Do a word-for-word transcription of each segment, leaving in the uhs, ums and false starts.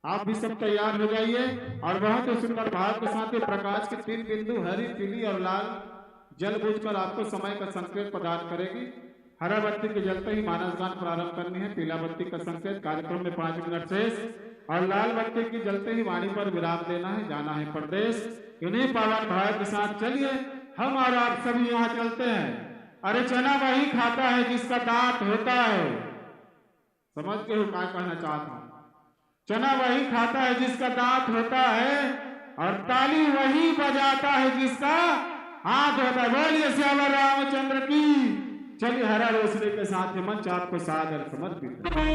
आप भी सब तैयार हो जाइए और बहुत ही सुंदर भाव के साथ ये प्रकाश की तीन बिंदु हरी, पीली और लाल जल बूझकर आपको समय का संकेत प्रदान करेगी। हरा बत्ती के जलते ही मानस गान प्रारंभ करनी है। पीला बत्ती का संकेत, कार्यक्रम में पाँच मिनट शेष, और लाल बत्ती की जलते ही वाणी पर विराम देना है, जाना है परदेश। इन्हीं पावन भाव के साथ चलिए, हम और आप सभी यहाँ चलते हैं। अरे, चना वही खाता है जिसका दांत होता है। समझ गए हो क्या कहना चाहता हूँ? चना वही खाता है जिसका दांत होता है, और ताली वही बजाता है जिसका हाथ होता है। बोलिए सियावर रामचंद्र की। चलिए, हरा रोशनी के साथ ये मंच आपको सादर समर्पित है।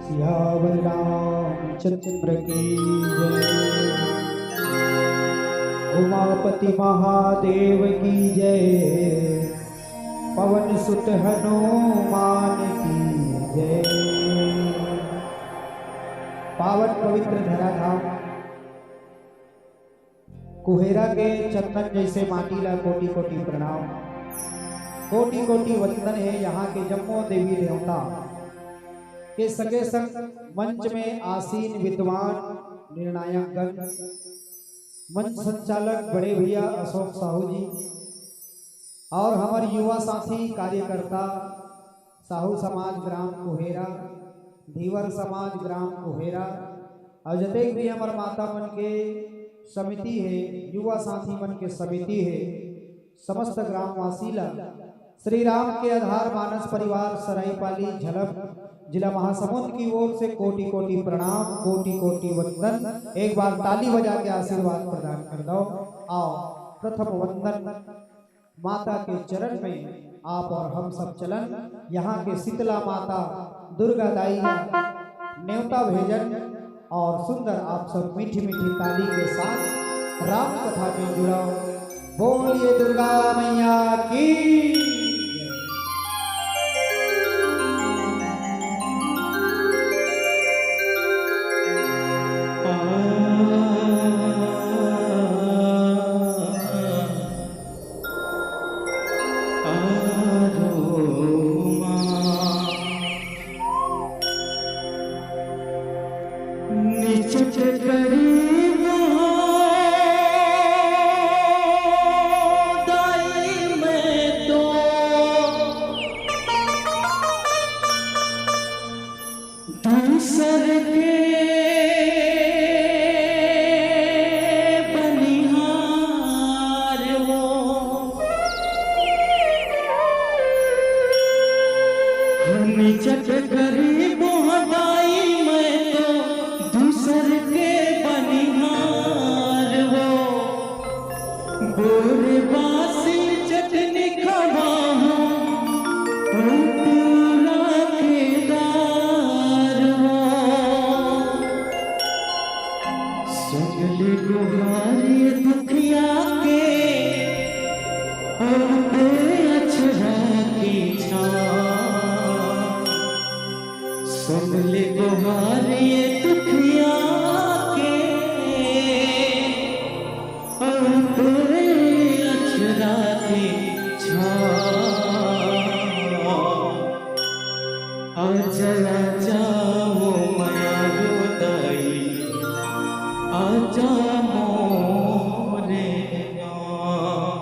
सियावर रामचंद्र की जय, उमापति महादेव की जय, पवन सुत हनुमान की जय। पावन पवित्र धराधाम कुहेरा के चंदन जैसे माटी ला कोटि कोटि प्रणाम, कोटि कोटि वंदन हे। यहाँ के जम्मो देवी देवता के संगे संग मंच में आसीन विद्वान निर्णायक गण, मंच संचालक बड़े भैया अशोक साहू जी और हमर युवा साथी कार्यकर्ता साहू समाज ग्राम कुहेरा, धीवर समाज ग्राम कुहेरा, अउ जतेक भी हमर माता मन के समिति हे, युवा साथी मन के समिति हे, समस्त ग्रामवासी ला श्री राम के आधार मानस परिवार सरायपाली झलप जिला महासमुंद की ओर से कोटि कोटि प्रणाम, कोटि कोटि वंदन। एक बार ताली बजा के आशीर्वाद प्रदान कर दो। आओ, प्रथम वंदन माता के चरण में आप और हम सब चलन। यहाँ के शीतला माता दुर्गा दाई ला नेवता भेजन और सुंदर आप सब मीठी मीठी ताली के साथ राम कथा में जुड़ो। बोलिए दुर्गा मैया की। निचट करी दाई मैं तो दूसर के बनिहार वो। निचट करी बोहदाई मैं तो दूसर के बनिहार वो। बोरे बासी चटनी खवाहूँ, पूरा के दार वो। सुन ले गुहार ये दुखिया के, और दे अचरा की छाँव। सुन ले गुहार ये दुखिया के, और दे अचरा की छाँव। आजा, आजा ओ मयारू दाई, आजा मोरे गाँव।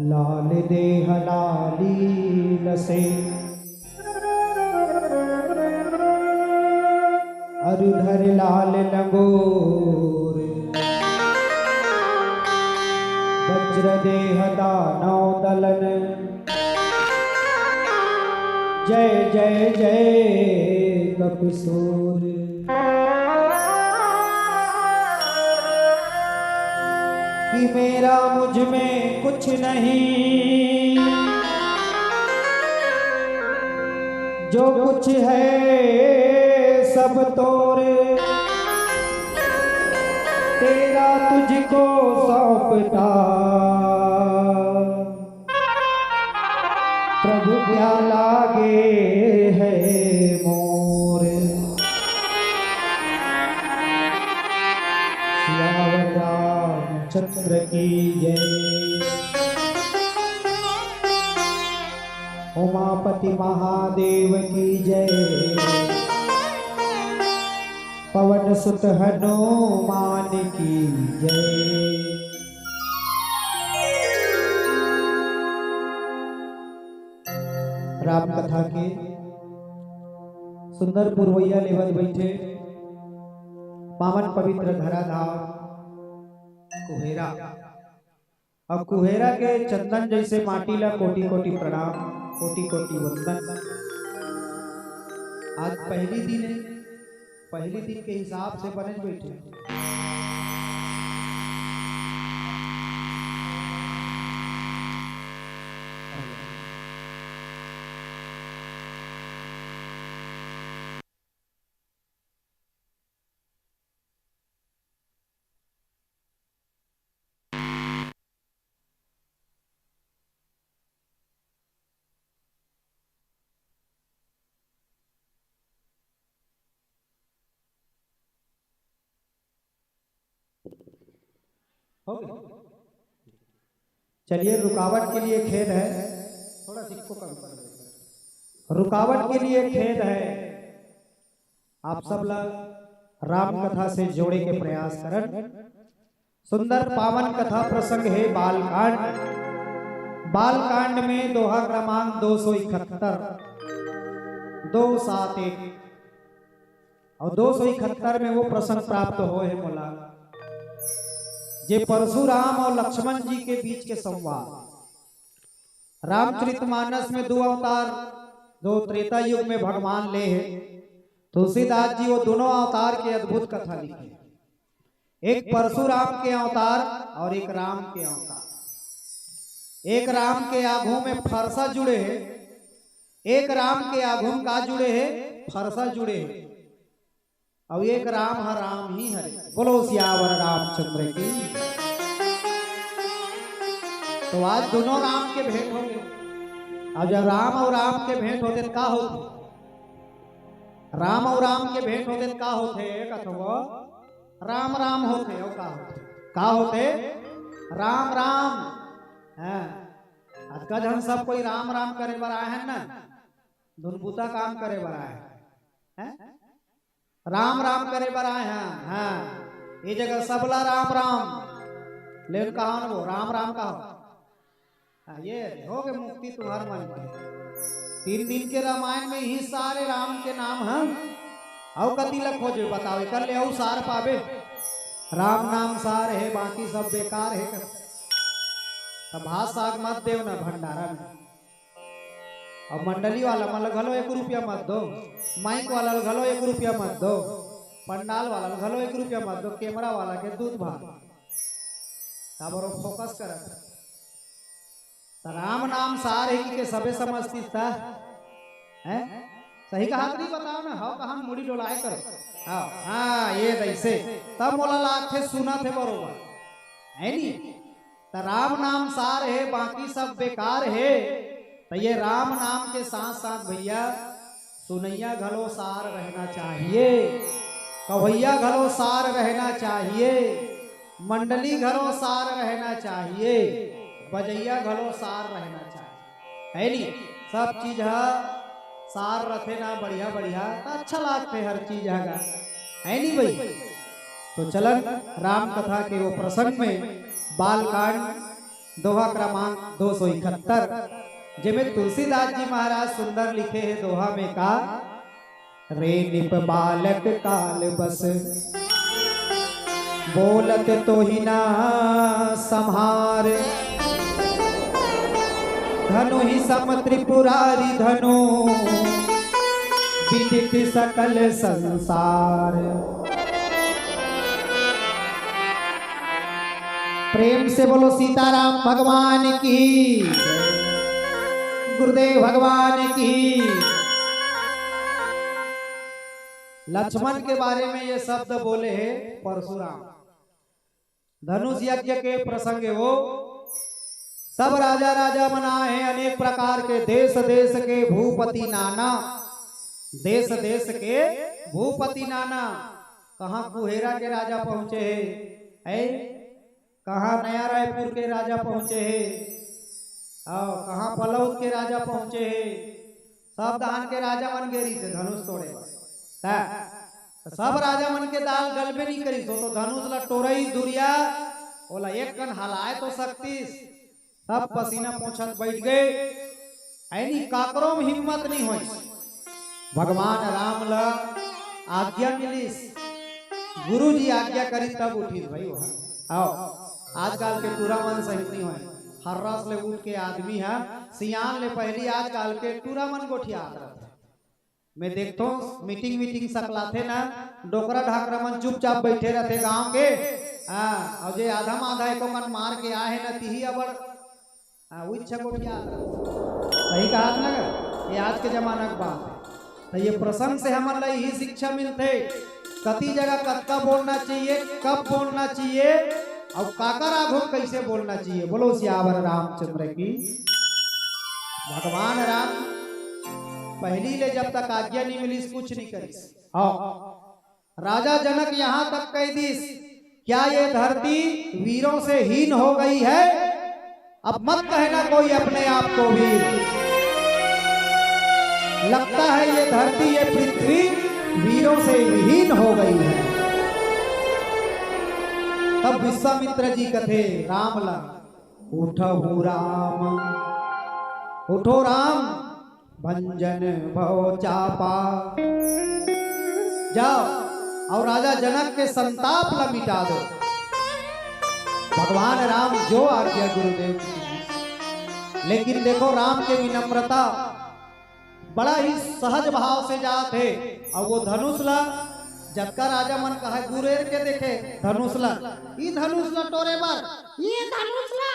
लाल देह लाली लसे, अरु धर लाल लंगोर। वज्र देह दानव दलन, जय जय जय कपिसूर। कि मेरा मुझ में कुछ नहीं, जो कुछ है सब तोरे, तेरा तुझको सौंपता। प्रभु क्या लागे है मोर। सियावर रामचंद्र की जय। उमापति महादेव की जय। पवन सुत हनुमान की जय। राम कथा के सुंदर पुरवैया लेवत बइठे पावन पवित्र धराधाम कुहेरा। अउ कुहेरा के चंदन जइसे माटी ला कोटि कोटि प्रणाम, कोटि कोटि वंदन। आज पहली दिन हे, पहली दिन के हिसाब से बने बइठे। हो गया। चलिए, रुकावट के लिए खेद है, थोड़ा सा इसको कम कर दो। रुकावट के लिए खेद है, आप सब ला राम कथा से जोड़े के प्रयास करन। सुंदर पावन कथा प्रसंग हे बालकांड। बालकांड में दोहा क्रमांक दो सौ इकहत्तर, दो सात एक। अउ दो सौ इकहत्तर में वो प्रसंग प्राप्त होय हे मोला, जे परशुराम अउ लक्ष्मण जी के बीच के संवाद। रामचरितमानस में दो अवतार, जो त्रेता युग में भगवान ले हे, तुलसीदास जी वो दोनों अवतार के अद्भुत कथा लिखे। एक परशुराम के अवतार अउ एक राम के अवतार। एक राम के आघू में फरसा जुड़े हे, एक राम के आघू में का जुड़े हे? फरसा जुड़े हे। अउ एक राम ह राम ही हरे। बोलो सियावर रामचंद्र की। तो आज दोनों राम के भेंट होगे। अब जब राम अउ राम के भेंट होथे त का होथे? राम अउ राम के भेंट होथे त का होथे? कथो वो राम राम होथे। अउ का होथे? का होथे? राम राम। हाँ, अतका झन सब कोई राम राम करे बर आए हे ना, धुन बुता काम करे बर आए हे। हैं? राम राम करे बर आए हे। हाँ, ये जगह सबला राम राम। लेकिन कहा ना वो राम राम कहा। हाँ, ये होगे मुक्ति तुम्हार मन के। तीन दिन के रामायण में ही सारे राम के नाम हे। अउ कति ला खोजे बतावे कर ले, अउ सार पाबे। राम नाम सार हे, बाकी सब बेकार हे। तब भात साग मत देव ना भंडारा में। अउ मंडली वाला मन ल घलो एक रुपया मत दो, माइक वाला ल घलो एक रुपया मत दो, पंडाल वाला ल घलो एक रुपया मत दो, कैमरा वाला के दूध भात। काबर वो फोकस करत हे। त राम नाम सार हे कि के सबे समझतिस त? हैं? सही कहा कि नहीं, बताओ ना। हव कहा मुड़ी डोलाए करो। हाँ, हाँ, ये तइसे। तब मोला लागथे सुनत हे बरोबर। हे नी? त राम नाम सार हे, बाकी सब बेकार हे। त ये राम नाम के साथ साथ भैया सुनइया घलो सार रहना चाहिए, कवइया घलो सार रहना चाहिए, मंडली घलो सार रहना चाहिए, बजइया घलो सार रहना चाहिए। हे नी? सब चीज ह सार रथे ना बढ़िया बढ़िया, त अच्छा लागथे हर चीज ह गा। हे नी भई? तो चलन राम कथा के वो प्रसंग में बालकांड दोहा क्रमांक दो सौ इकहत्तर, जेमे तुलसीदास जी महाराज सुंदर लिखे हे दोहा में का, रे नृप बालक काल बस, बोलत तोहि न सम्हार, धनु ही सम त्रिपुरारी धनु, विदित सकल संसार। प्रेम से बोलो सीताराम भगवान की, गुरुदेव भगवान की। लक्ष्मण के बारे में ये शब्द बोले हे परशुराम। धनुष यज्ञ के प्रसंग हे वो। सब राजा राजा मन आए हे, अनेक प्रकार के देश देश के भूपति नाना, देश देश के भूपति नाना। कहाँ कुहेरा के राजा पहुंचे हे, ऐ कहाँ नया रायपुर के राजा पहुंचे हे, अउ कहाँ पलौद के राजा पहुंचे हे। सब धान के राजा मन गे रहिस हे धनुष तोड़े बर। त सब राजा मन के दाल गलबे नहीं करिस, वो तो धनुष ला टोरई दुरिया, ओला एक कन हलाए तो सकतिस। सब पसीना पोंछत बैठ गए। ऐनी काकरो में हिम्मत नहीं होइस। भगवान राम ला आज्ञा मिलिस, गुरु जी आज्ञा करी तब उठिस भाई वो। आओ, आजकल के टूरा मन सही नहीं होय। हर्रस ले उठ के आदमी ह सियान ले पहली आजकल के टूरा मन गोठियात रहथे। मैं देखथों, मीटिंग वीटिंग सकलाथे ना, डोकरा ढाकरा मन चुपचाप बैठे रहथे गांव के। हाँ, अउ जे आधा माधा एको मन मार के आए हे ना, तिही अबड़, हाँ, उच्च गोठिया। सही कहा ना, ये आज के जमाना की बात है। तो ये प्रसंग से हमन ला यही शिक्षा मिलथे, कति जगह कतका बोलना चाहिए, कब बोलना चाहिए, अउ काकर आघू कैसे बोलना चाहिए। बोलो सियावर रामचंद्र की। भगवान राम पहली ले जब तक आज्ञा नहीं मिलिस, कुछ नहीं करिस। हाँ, राजा जनक यहाँ तक कह दिस, क्या ये धरती वीरों से हीन हो गई है? अब मत कहना कोई अपने आप को वीर, लगता है ये धरती, ये पृथ्वी वीरों से विहीन हो गई है। तब विश्वामित्र जी कथे राम ला, उठहु राम, उठो राम, भंजन भव चापा। जाओ अउ राजा जनक के संताप ला मिटा दो। भगवान राम जो आज्ञा गुरुदेव की। लेकिन देखो राम के विनम्रता, बड़ा ही सहज भाव से जात हे। अउ वो धनुष ला जतका राजा मन कहा गुरेर के देखे धनुष ला, ई धनुष ला टोरे बर, ये धनुष ला,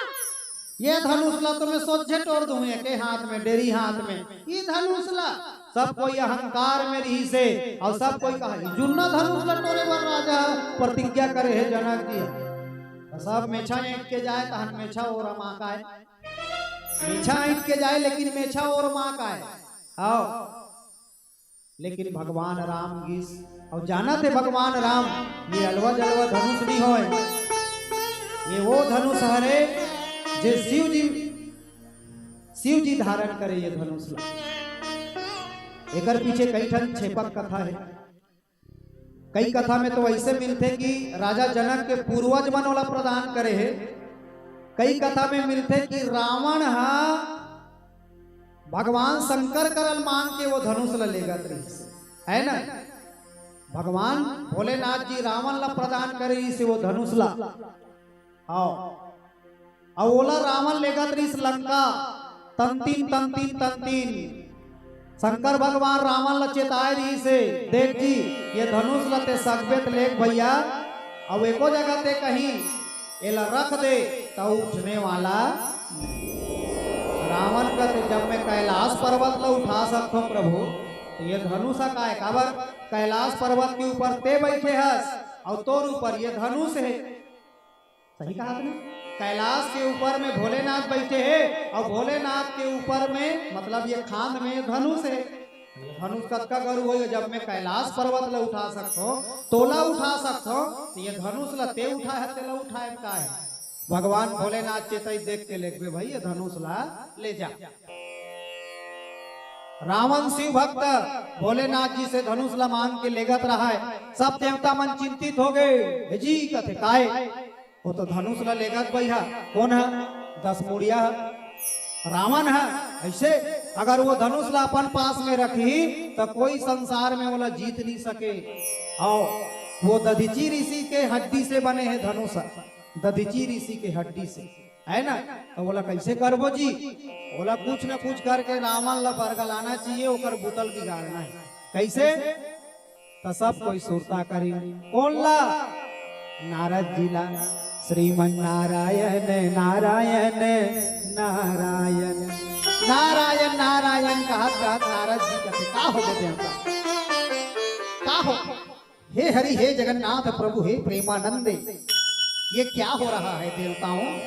ये धनुष ला तो मैं सोझे टोर दूं, एके हाथ में, डेरी हाथ में, ई धनुष ला। सब कोई अहंकार में रहिस हे अउ सब कोई कहा, "ई जुन्ना धनुष ला टोरे बर राजा ह प्रतिज्ञा करे हे जनक जी।" तो सब मेछा ऐंठ के जाए, तहन मेछा ओरमा काय, मेछा ऐंठ के जाए, लेकिन मेछा ओरमा काय। आओ, लेकिन भगवान राम गिस, अउ जानत हे भगवान राम, ये अलवा जलवा धनुष नहीं होय, ये वो धनुष हरे जे शिव जी, शिव जी धारण करे ये धनुष ला। एकर पीछे कई ठन छेपक कथा हे। कई कथा में तो ऐसे मिलथे कि राजा जनक के पूर्वज मन ओला प्रदान करे हे। कई कथा में मिलथे कि रावण हा भगवान शंकर करा ल मांग के वो धनुष ला लेगत रहिस, है ना? भगवान भोलेनाथ जी रावण ला प्रदान करे रहिस वो धनुष ला। हाँ, अउ ओला रावण लेगत रहिस लंका, तंतिन, तंतिन, तंतिन। शंकर भगवान रावण ला चेताए रहिस हे, "देख जी, ये धनुष ला ते सकबे त लेग भैया, अउ एको जगह ते कहीं एला रख दे, त उठने वाला नहीं।" रावण कथे, "जब मैं कैलाश पर्वत ला उठा सकथों प्रभु, त ये धनुष ह काय? काबर कैलाश पर्वत के ऊपर ते बैठे हस, अउ तोर ऊपर ये धनुष हे।" सही कहा आपने। कैलाश के ऊपर में भोलेनाथ बैठे हे, अउ भोलेनाथ के ऊपर में, मतलब ये खांद में धनुष हे। धनुष कतका गरु होय, जब मैं कैलाश पर्वत ला उठा सकथों, तोला उठा सकथों, त ये धनुष ला ते उठाए हस, तेला उठाए का हे? भगवान भोलेनाथ चेतई देख के लेगबे भाई, ये धनुष ला ले जा। रावण शिव भक्त भोलेनाथ जी से धनुष ला मांग के लेगत रहा हे। सब देवता मन चिंतित हो गए, "हे जी," कथे, "काय?" वो तो धनुष ला लेगत भैया, कौन है? दस मुड़िया ह, रावण ह। ऐसे अगर वो धनुष ला अपन पास में रखही, त कोई संसार में ओला जीत नहीं सके। अउ वो दधीचि ऋषि के हड्डी से बने हे धनुष ह, दधीचि ऋषि के हड्डी से, है ना? त ओला कैसे करबो जी? ओला कुछ न कुछ करके रावण ला बरगलाना चाहिए, ओकर बुतल बिगाड़ना है। कैसे? त सब कोई सुरता करी। कोन ला? नारद जी ला। श्रीमन नारायण, नारायण, नारायण, नारायण, नारायण कहत कहत नारद जी कथे, "का हो गे देवता? का हो? हे हरि, हे जगन्नाथ प्रभु, हे प्रेमानंदे, ये क्या हो रहा है देवताओं?"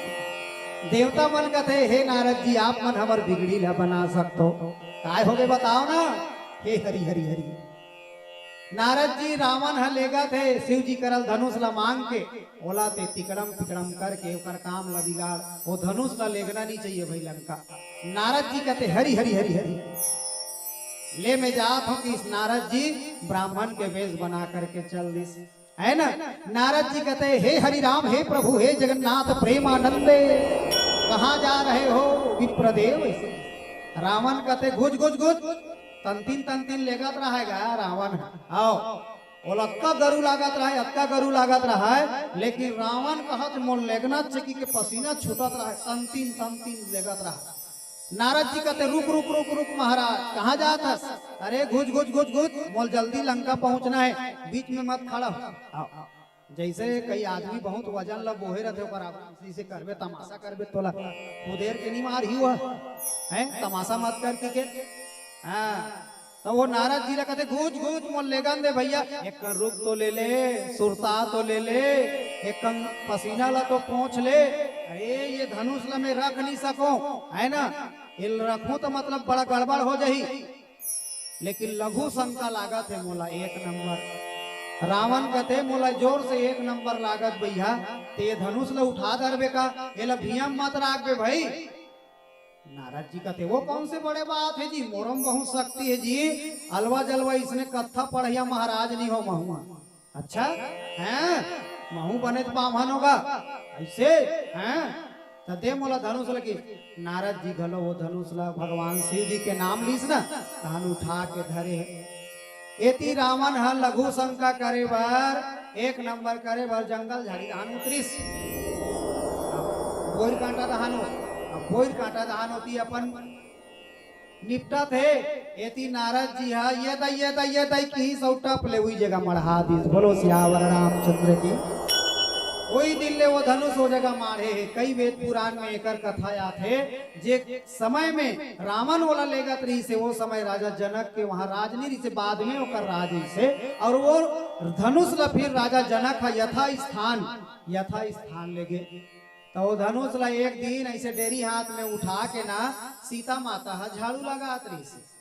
देवता मन कथे, "हे नारद जी, आप मन हमर बिगड़ी ला बना सकथो। काय हो गे बताओ ना?" हे हरि, हरि, हरि। नारद जी, रावण ह लेगत हे शिव जी करल धनुष ला मांग के, ओला ते तिकड़म तिकड़म करके ओकर काम ला बिगाड़, वो धनुष ला लेगना नहीं चाहिए भाई लंका। नारद जी कथे, "हरि, हरि, हरि, हरि।" ले मैं जात हूँ कि इस नारद जी ब्राह्मण के वेश बना करके चल दिस, है ना? नारद जी कथे, "हे हरि राम, हे प्रभु, हे जगन्नाथ प्रेमानंदे, कहाँ जा रहे हो विप्रदेव?" रावण कथे, "घुच, घुच, घुच।" तंतिन तंतिन लेगत रहेगा रावण। आओ, ओला अतका गरू लागत रहे, अतका गरू लागत रहे, लेकिन रावण कहत मोर लेगना चकी के पसीना छूटत रहे, तंतिन तंतिन लेगत रहे। नारद जी कथे, "रुक, रुक, रुक, रुक महाराज, कहाँ जात हस?" "अरे घुच, घुच, घुच, घुच, मोर जल्दी लंका पहुँचना है, बीच में मत खड़ा हो।" आओ, आओ। जैसे कई आदमी बहुत वजन ला बोहे रथे, ओकर आप जैसे करबे, तमाशा करबे, तोला कुदेर के नहीं मारही हुआ, हैं? तमाशा मत कर के, के? हाँ, तो वो नारद जी ला कथे, "घुच, घुच, मोर लेगन दे भैया, एक कन रुक तो ले ले, सुरता तो ले ले, एक कन पसीना ला तो पोंछ ले। अरे ये धनुष ला मैं रख नहीं सकूं, है ना? इल रखूं तो मतलब बड़ा गड़बड़ हो जाही।" लेकिन लघु शंका लागत हे मोला एक नंबर। रावण कथे, "मोला जोर से एक नंबर लागत भैया, ते ये धनुष ल उठा धरबे का? एला भुइयां मत राखबे भाई।" नारद जी कथे, "वो कौन से बड़े बात है जी, मोरम बहुत शक्ति है जी, अलवा जलवा इसने कत्था पढ़िया महाराज नहीं हो महुआ।" अच्छा, हैं? महूं बनेच बाम्हन होगा। ऐसे, हैं? त दे मोला धनुष लगी। नारद जी घलो वो धनुष ला भगवान शिव जी के नाम लीस ना, तहन उठा के धरे हे। एती रावण ह लघु शंका करे बर, एक नंबर करे बर जंगल झाड़ी डहान उतरिस। अब बोइर कांटा डहान हो, अब बोइर कांटा डहान होती अपन निपटत हे, एती नारद जी ह, "ये दई, ये दई, ये दई," किहिस अउ टप ले उही जगह मढ़ा दिस। बोलो सियावर रामचंद्र की। उही दिन ले वो धनुष ओ जगह माढ़े हे। कई वेद पुराण में एकर कथा आथे, जे समय में रावण ओला लेगत रहिस हे, वो समय राजा जनक के वहां राज नहीं रहिस हे, बाद में ओकर राज होइस हे, अउ वो धनुष ला फिर राजा जनक ह यथा स्थान, यथा स्थान ले गे। त वो धनुष ला एक दिन ऐसे डेरी हाथ में उठा के ना सीता माता ह झाड़ू लगात रहिस हे।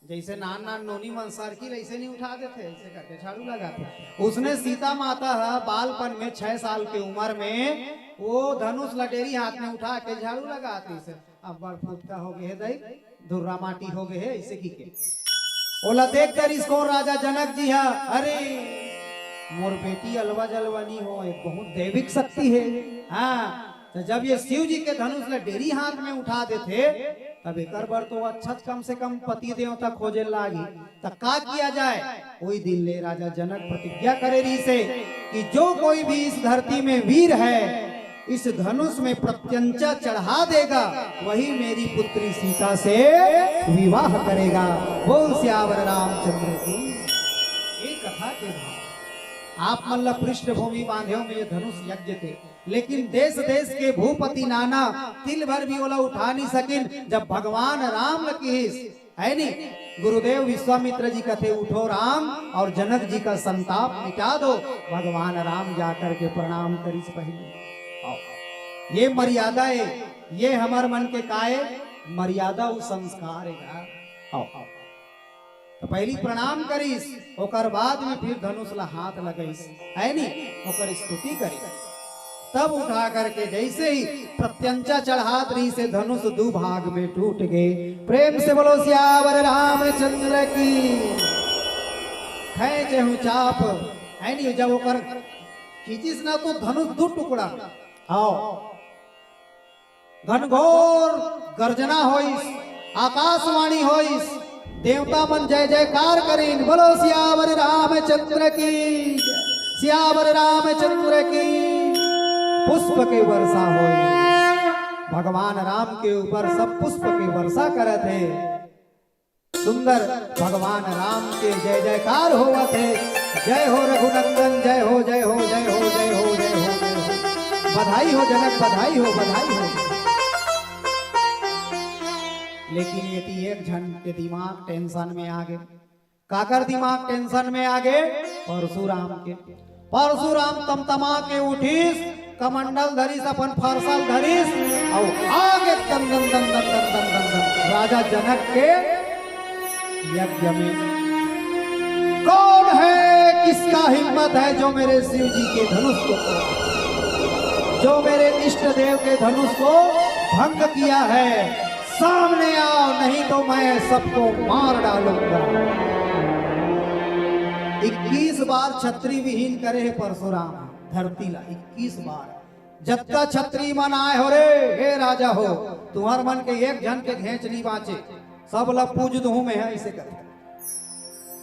जैसे नान नान नोनी मन साइकिल ऐसे नहीं उठा देथे, ऐसे करके झाड़ू लगाथे। उसने सीता माता ह बालपन में छह साल के उम्र में वो धनुष ला डेरी हाथ में उठा के झाड़ू लगात रहिस हे। अब बड़ फुटका हो गे हे दई, धुर्रा माटी हो गे हे, ऐसे की के। ओला देख डरिस कोन राजा जनक जी ह, "अरे, मोर बेटी अलवा जलवा नी हो, ये बहुत दैविक शक्ति हे।" हाँ, तो जब ये शिव जी के धनुष ला डेरी हाथ में उठा देथे, तब एकर बर तो अच्छा कम से कम पति देवता खोजे लागी। त का किया जाए? उही दिन ले राजा जनक प्रतिज्ञा करे रहिस हे कि जो कोई भी इस धरती में वीर है, इस धनुष में प्रत्यंचा चढ़ा देगा, वही मेरी पुत्री सीता से विवाह करेगा। बोल सियावर रामचंद्र की। ये कथा के भाव। आप मन ला पृष्ठभूमि बांधे हो ये धनुष यज्ञ के, लेकिन देश देश के भूपति नाना तिल भर भी ओला उठा नहीं सकिन। जब भगवान राम ल किहिस, है नी? गुरुदेव विश्वामित्र जी कथे, "उठो राम और जनक जी का संताप मिटा दो।" भगवान राम जाकर के प्रणाम करिस पहले। आओ। ये मर्यादा है, ये हमर मन के काय मर्यादा अउ संस्कार है यार। आओ, आओ। तो पहली प्रणाम करिस, ओकर बाद में फिर धनुष ला हाथ लगइस, है नी? ओकर स्तुति करिस। तब उठा करके जैसे ही प्रत्यंचा चढ़ात रहिस हे, धनुष दू भाग में टूट गे। प्रेम से बोलो सियावर रामचंद्र की। खैचे हूँ चाप, है नी, जब ओकर खींचिस ना तो धनुष दू टुकड़ा। आओ, घनघोर गर्जना होइस, आकाशवाणी होइस, देवता मन जय जयकार करिन, बोलो सियावर रामचंद्र की, सियावर रामचंद्र की। पुष्प के वर्षा होइस, भगवान राम के ऊपर सब पुष्प के वर्षा करत हे। सुंदर भगवान राम के जय जयकार होवत हे। जय हो रघुनंदन, जय हो, जय हो, जय हो, जय हो, जय हो, जय हो। बधाई हो जनक, बधाई हो, बधाई हो। लेकिन एती एक झन के दिमाग टेंशन में आ गे। काकर दिमाग टेंशन में आ गे? परशुराम के। परशुराम तमतमा के उठिस, कमंडल धरिस, अपन फरसा ल धरिस, अउ आगे दन दन दन दन दन दन दन दन राजा जनक के यज्ञ में। कौन है, किसका हिम्मत है जो मेरे शिव जी के धनुष को तोड़ा, जो मेरे इष्ट देव के धनुष को भंग किया है? सामने आओ, नहीं तो मैं सबको मार डालूंगा। इक्कीस बार छतरी विहीन करे हे परशुराम धरती ला, इक्कीस बार। जतका छतरी मन आए हो रे, हे राजा हो, तुंहर मन के एक झन के घेंच नइ बांचे, सब ला पूज दूहूं मैं, अइसे करके।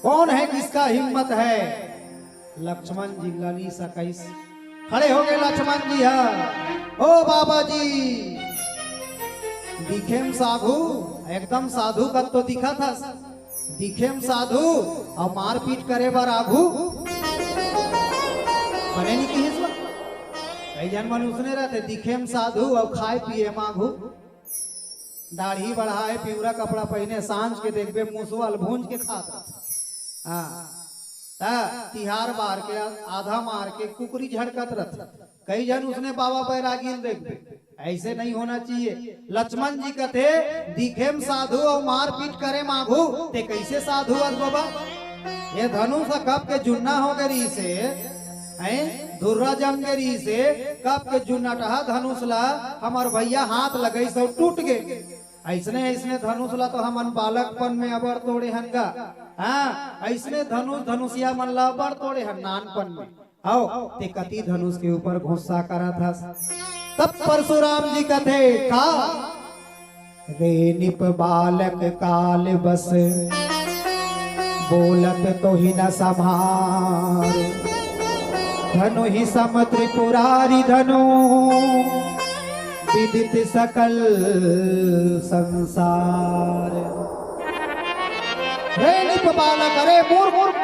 कौन है, किसका हिम्मत है? लक्ष्मण जी लनी सकइस। खड़े हो गे लक्ष्मण जी ह। ओ बाबा जी, दिखे म साधु, एकदम साधु कस तो दिखत हस, दिखे म साधु, अउ मारपीट करे बर आघू। बने नइ किहिस वा। कई झन मन उसने रहिथे, दिखे म साधु अउ खाए पिए म आघू। दाढ़ी बढ़ाए, पिंवरा कपड़ा पहिने, सांझ के देखबे मुसवा ल भूंज के खात रहिथे। हाँ, त तिहार बार के आधा मार के कुकरी झड़कत रहिथे। कई झन उसने बाबा बैरागी ल देखबे, अइसे नइ होना चाहिए। लक्ष्मण जी कथे, दिखे म साधु अउ मारपीट करे म आघू, ते कइसे साधु अस बाबा? ये धनुष ह कब के जुन्ना हो गे रहिसे, हैं? धुर्रा जम गे रहिसे, कब के जुन्ना टहा धनुष ला हमर भइया हाथ लगइस अउ टूट गे। अइसने, अइसने धनुष ला तो हमन बालकपन में अबड़ तोड़े हन गा। हाँ, अइसने धनुष, धनुषिया मन ला अबड़ तोड़े हन नानपन में। हव, ते कती धनुष के ऊपर गुस्सा करत हस। तब परशुराम जी कथे, का? रे नृप बालक काल बस, बोलत तोहि न सम्हार। धनुहि सम त्रिपुरारि धनु, विदित सकल संसार। रे नृप बालक, अरे मूर्ख, मूर्ख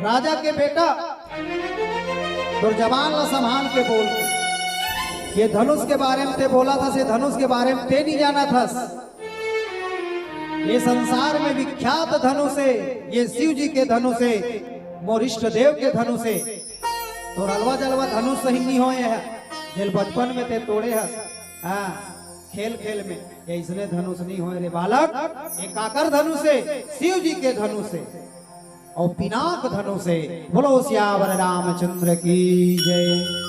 राजा के बेटा, तोर जबान ला संभाल के बोल। ये धनुष के बारे में ते बोलत हस, ये धनुष के बारे में ते नइ जानत हस। ये संसार में विख्यात धनुष हे, ये शिव जी के धनुष हे, मोर इष्ट देव के धनुष हे। तोर अलवा जलवा धनुष सही नइ होय हे, जेल बचपन में ते तोड़े हस। हाँ, खेल खेल में, ये अइसने धनुष नइ होय रे बालक, ये काकर धनुष हे? शिव जी के धनुष हे। अउ पिनाक धनुष हे। बोलो सियावर रामचंद्र की जय।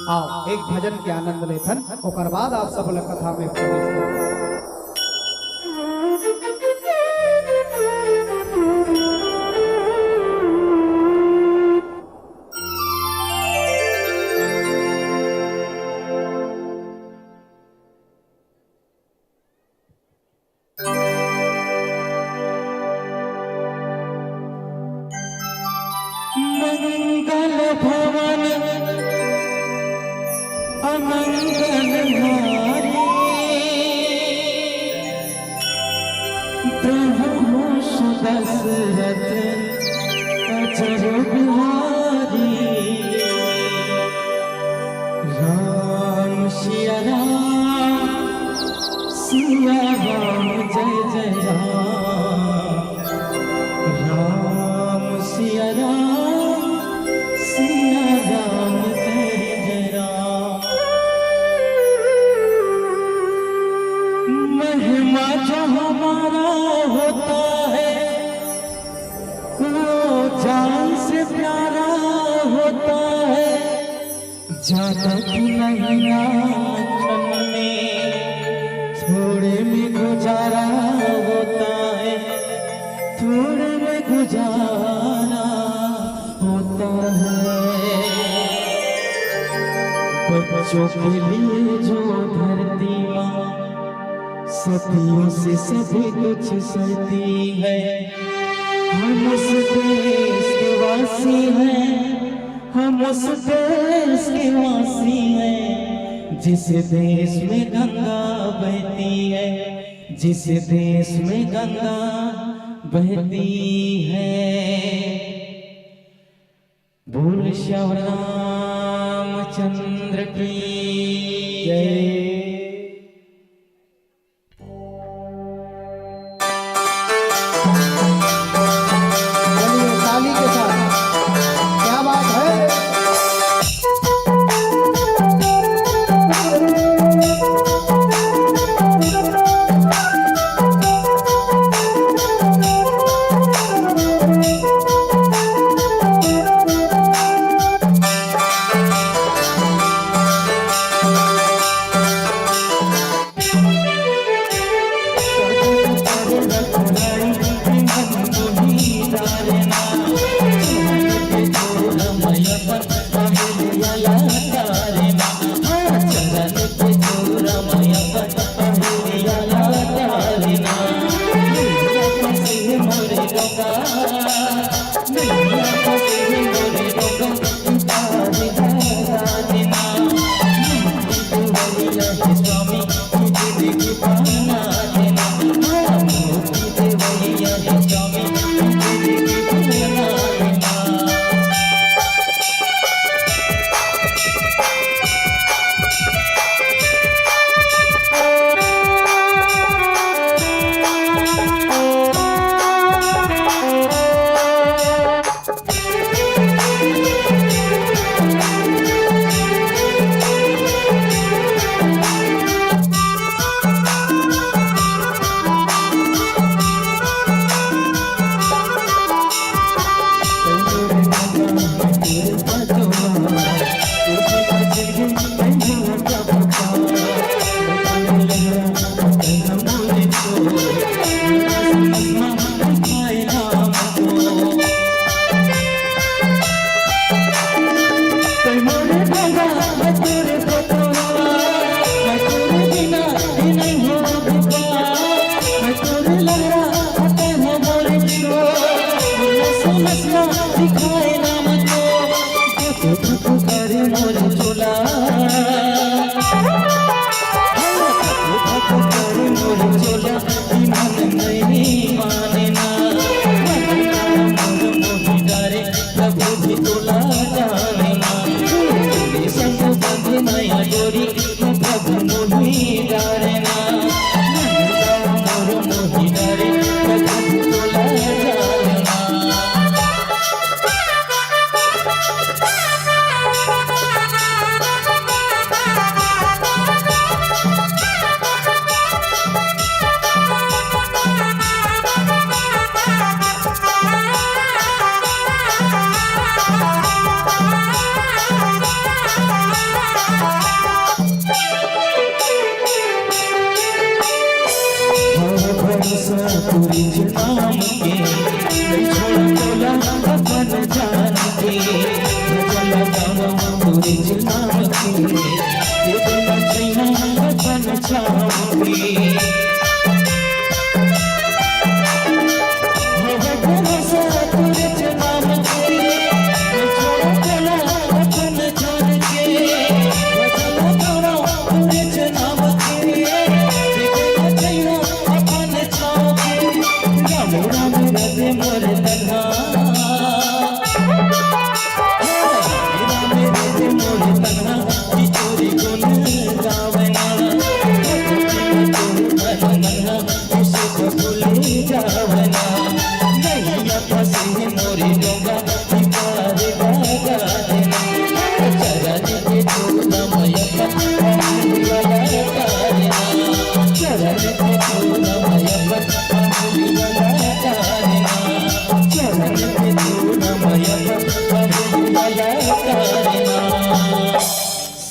आओ, एक भजन के आनंद लेथन, ओकर बाद आप सब ला कथा में प्रवेश करथन। मंगल भवन अमंगल हारी, प्रभु सुदशरथ अचर बिहारी। राम सिया राम, सिया राम जय जय राम। राम सिया राम, सिया राम जय जय राम। महिमा जो हमारा होता है, वो जान से प्यारा होता है। ज्यादा की नहीं आंखन में, थोड़े में गुजारा होता है, थोड़े में गुजारा होता है। बच्चे जो के लिए जो धरती माँ सदियों से सभी कुछ सहती है। हम उस देश के वासी हैं, हम उस देश के वासी हैं, जिस देश में गंगा बहती है, जिस देश में गंगा बहती है। बोल श्याम रामचंद्र की जय। चलिए, ताली के साथ। क्या बात है?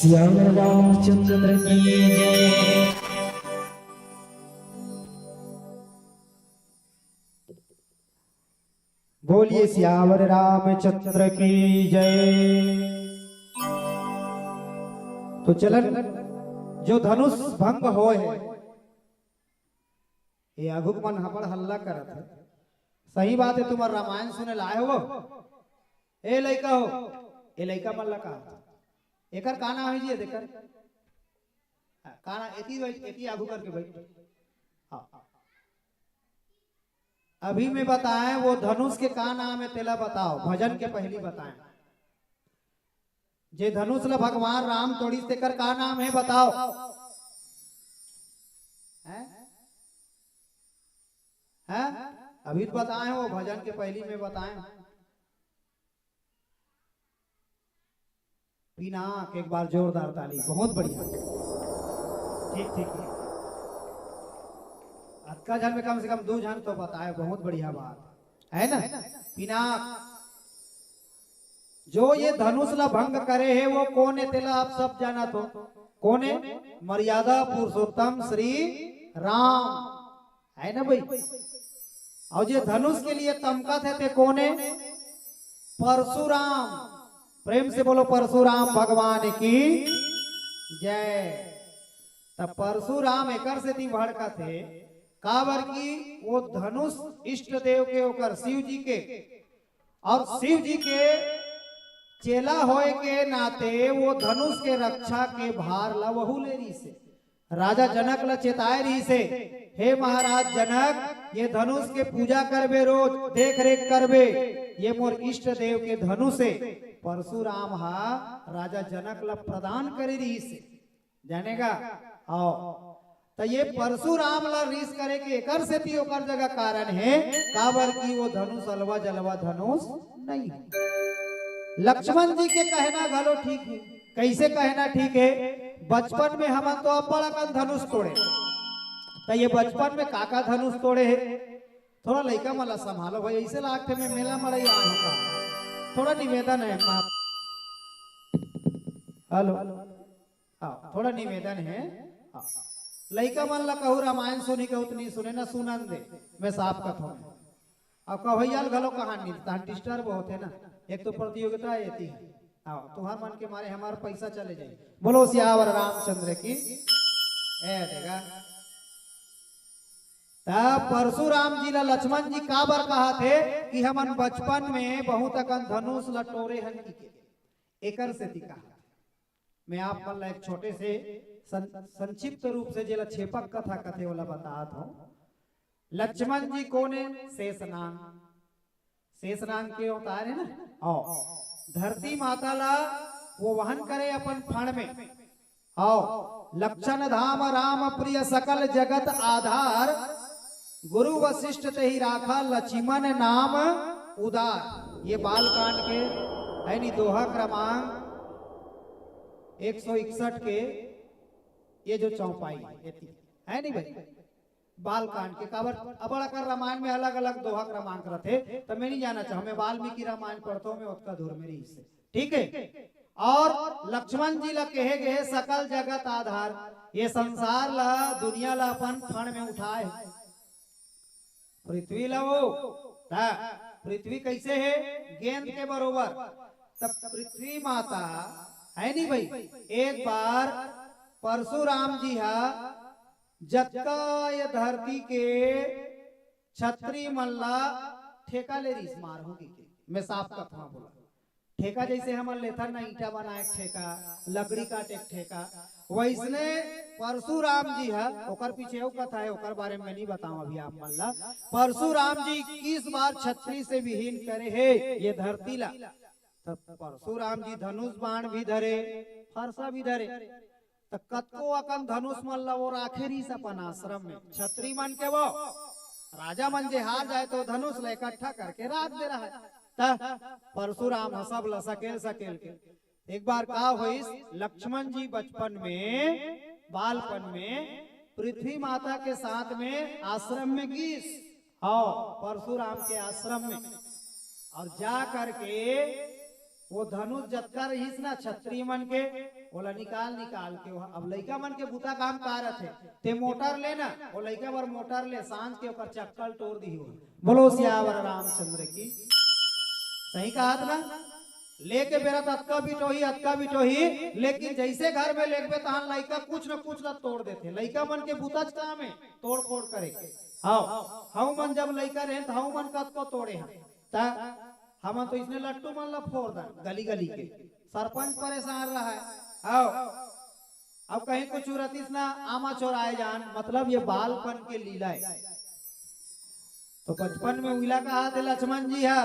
श्याम रामचंद्र की जय। बोलिए सियावर रामचंद्र की जय। तो चलन, जो धनुष भंग होय हे, ये आघुक मन हबड़ हल्ला करत हे। सही बात हे, तुमन रामायण सुने ल आय हो। ए लइका हो, ए लइका मन ला कहा, एकर का नाम हे जी? ये देकर, हाँ, का नाम? एती बैठ, एती आघू करके बैठ। हाँ। अभी मैं बताएं, वो धनुष के का नाम हे, तेला बताओ। भजन के पहली बताएं। जे धनुष ला भगवान राम तोड़िस, तेकर का नाम हे, बताओ। हैं? हैं? अभी तो बताए हो, भजन के पहली में बताए हो। पिनाक, एक बार जोरदार ताली, बहुत बढ़िया। ठीक, ठीक, ठीक। अतका झन में कम से कम दू झन तो बताए, बहुत बढ़िया बात है ना। पिनाक, जो ये धनुष ला भंग करे हे, वो कोन हे, तेला आप सब जानत हो। कोन हे? मर्यादा पुरुषोत्तम श्री राम, है ना भाई? और जे धनुष के लिए तमकत हे, ते कोन हे? परशुराम। प्रेम से बोलो, परशुराम भगवान की जय। तब परशुराम एकर सेती भड़कत हे, काबर कि वो धनुष इष्ट देव के, ओकर शिव जी के, और शिव जी के चेला होय के नाते वो धनुष के रक्षा के भार ला वहू ले रहिस हे। राजा जनक ला चेताए रहिस हे, "हे महाराज जनक, ये धनुष के पूजा करबे, रोज देख रेख करबे, ये मोर इष्ट देव के धनुष हे।" परशुराम हा राजा जनक ला प्रदान करे रहिस हे। जानेगा? आओ। त ये परशुराम ला रिस करे के एकर सेती ओकर जगह कारण हे, काबर कि वो धनुष अलवा जलवा धनुष नहीं हे। लक्ष्मण जी के कहना घलो ठीक हे। कैसे कहना ठीक हे? बचपन में हमन तो अब्बड़ अकन धनुष तोड़े, त ये बचपन में का का धनुष तोड़े हे? थोड़ा लइका मन ला संभालो भाई, ऐसे लागथे मैं मेला मड़ई आए हूँ का। थोड़ा निवेदन हे, माफ। हेलो। हाँ, थोड़ा निवेदन हे। हाँ। लइका मन ला कहूँ रामायण सुनी, कहूँ त नहीं सुने, ना सुनन दे। मैं साफ कथों। अउ कहोइया ल घलो कहानी, तहां disturb होथे ना। एक तो प्रतियोगिता हे एती। हाँ, तुहर मन के मारे हमार पैसा चले जाही। बोलो सियावर रामचंद्र की। ए देगा। त परशुराम जी ला लक्ष्मण जी काबर कहत हे कि हमन बचपन में बहुत अकन धनुष ला टोरे हन कहिके। एकर सेती कहा। मैं आप मन ला एक छोटे से सं-, संक्षिप्त रूप से जेला छेपक कथा कथे ओला बतात हूँ। लक्ष्मण जी कोन हे? शेषनाग। शेषनाग के अवतार हे ना। आओ, धरती माता ला वो वहन करे अपन फण में। आओ, लक्षण धाम राम प्रिय सकल जगत आधार, गुरु वशिष्ठ तेहि राखा लक्ष्मण नाम उदार। ये बालकांड के है नी, दोहा क्रमांक एक सौ इकसठ के ये जो चौपाई हे, एती, है नी भाई? बालकांड के काबर अब्बड़ अकन रामायण में अलग-अलग दोहा क्रमांक रथे, त मैं नहीं जाना चाहूं, मैं वाल्मीकि रामायण पढ़थों, मैं ओतका दूर में रहिस हे। ठीक है? और लक्ष्मण जी ला कहे गए सकल जगत आधार, ये संसार ला, दुनिया ला अपन फण में उठाए। पृथ्वी ला वो, त पृथ्वी कैसे हे? गेंद के बरोबर। तब पृथ्वी माता, है नी भाई, एक बार परशुराम जी हा जतका ये धरती के छत्री मन ला ठेका ले रिहिस, मारहूं कहिके। मैं साफ कथवा बोला, ठेका जैसे हमन लेथन ना, ईंटा बनाए के ठेका, लकड़ी काटे के ठेका, वैसने परशुराम जी ह, ओकर पीछे अउ कथा हे, ओकर बारे में नहीं बताऊं अभी आप मन ला। परशुराम जी इक्कीस बार छत्री से विहीन करे हे ये धरती ला। तब परशुराम जी धनुष बाण भी धरे, फरसा भी धरे, त कतको अकन धनुष मन ला वो राखे रहिस अपन आश्रम में। छत्री मन के वो राजा मन जे हार जाए तो धनुष ला इकट्ठा करके राख दे रहय। त परशुराम ह सब ला सकेल सकेल के। एक बार का होइस, लक्ष्मण जी बचपन में, बालपन में पृथ्वी माता के साथ में आश्रम में गिस। हाँ, परशुराम के आश्रम में। और जा करके वो धनुष जतका रहिस ना छत्री मन के, ओला निकाल निकाल के वो, अब लइका मन के बूता काम का रथे, ते मोटर ले ना, वो लइका बर मोटर ले, सांझ के ओकर चक्कल टोर दिही वो। बोलो सियावर रामचंद्र की। सही कहा था ना? लेके बेरा त अतका बिटोही, अतका बिटोही, लेकिन जइसे घर में लेगबे तहान लइका कुछ न कुछ ला तोड़ देथे। लइका मन के बुतच काम हे तोड़ फोड़ करे के। हव, हमू मन जब लइका रहेन त हमू मन कतको तोड़े हन। त हमन तो इसने लट्टू मन ला फोड़ दन गली गली के। सरपंच परेशान रहय। हव, अब कहीं कुछ रतिस ना आमा चोराए जान, मतलब ये बालपन के लीला हे। तो बचपन में उइला कहा थे लक्ष्मण जी हा,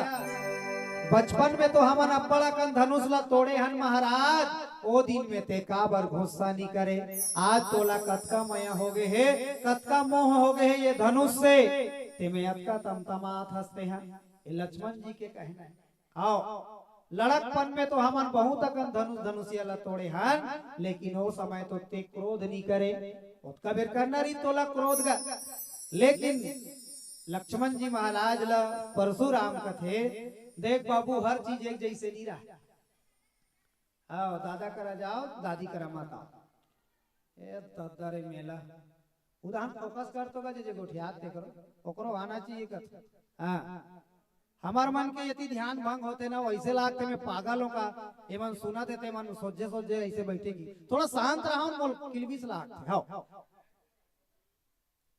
बचपन में तो हमन अब्बड़ अकन धनुष ला तोड़े हन महाराज, ओ दिन में ते काबर गुस्सा नी करे। आज तोला कतका मया हो गे हे, कतका मोह हो गे हे ये धनुष से, ते में अतका तमतमात हंसते हन। ये लक्ष्मण जी के कहना हे। हव, लड़कपन में तो हमन बहुत अकन धनुष धनुषिया ला तोड़े हन, लेकिन ओ समय तो ते क्रोध नी करे। ओतका बेर करना रही तोला क्रोध का। लेकिन लक्ष्मण जी महाराज ला परशुराम कथे, देख बाबू, हर चीज एक जइसे नी रहय। हव, दादा करा जाव, दादी करा मत आव। ए दद्दा रे मेला, उदाहरण फोकस कर तो गा, जे जे गोठियात ते करो, ओकरो आना चाहिए कथे। हाँ, हमर मन के यदि ध्यान भंग होथे ना, वइसे लागथे मैं पागल हों का, एमन सुनत हे ते मन सोझे सोझे अइसे बइठे की। थोड़ा शांत रहा, मोल किलबिस लागथे। हव,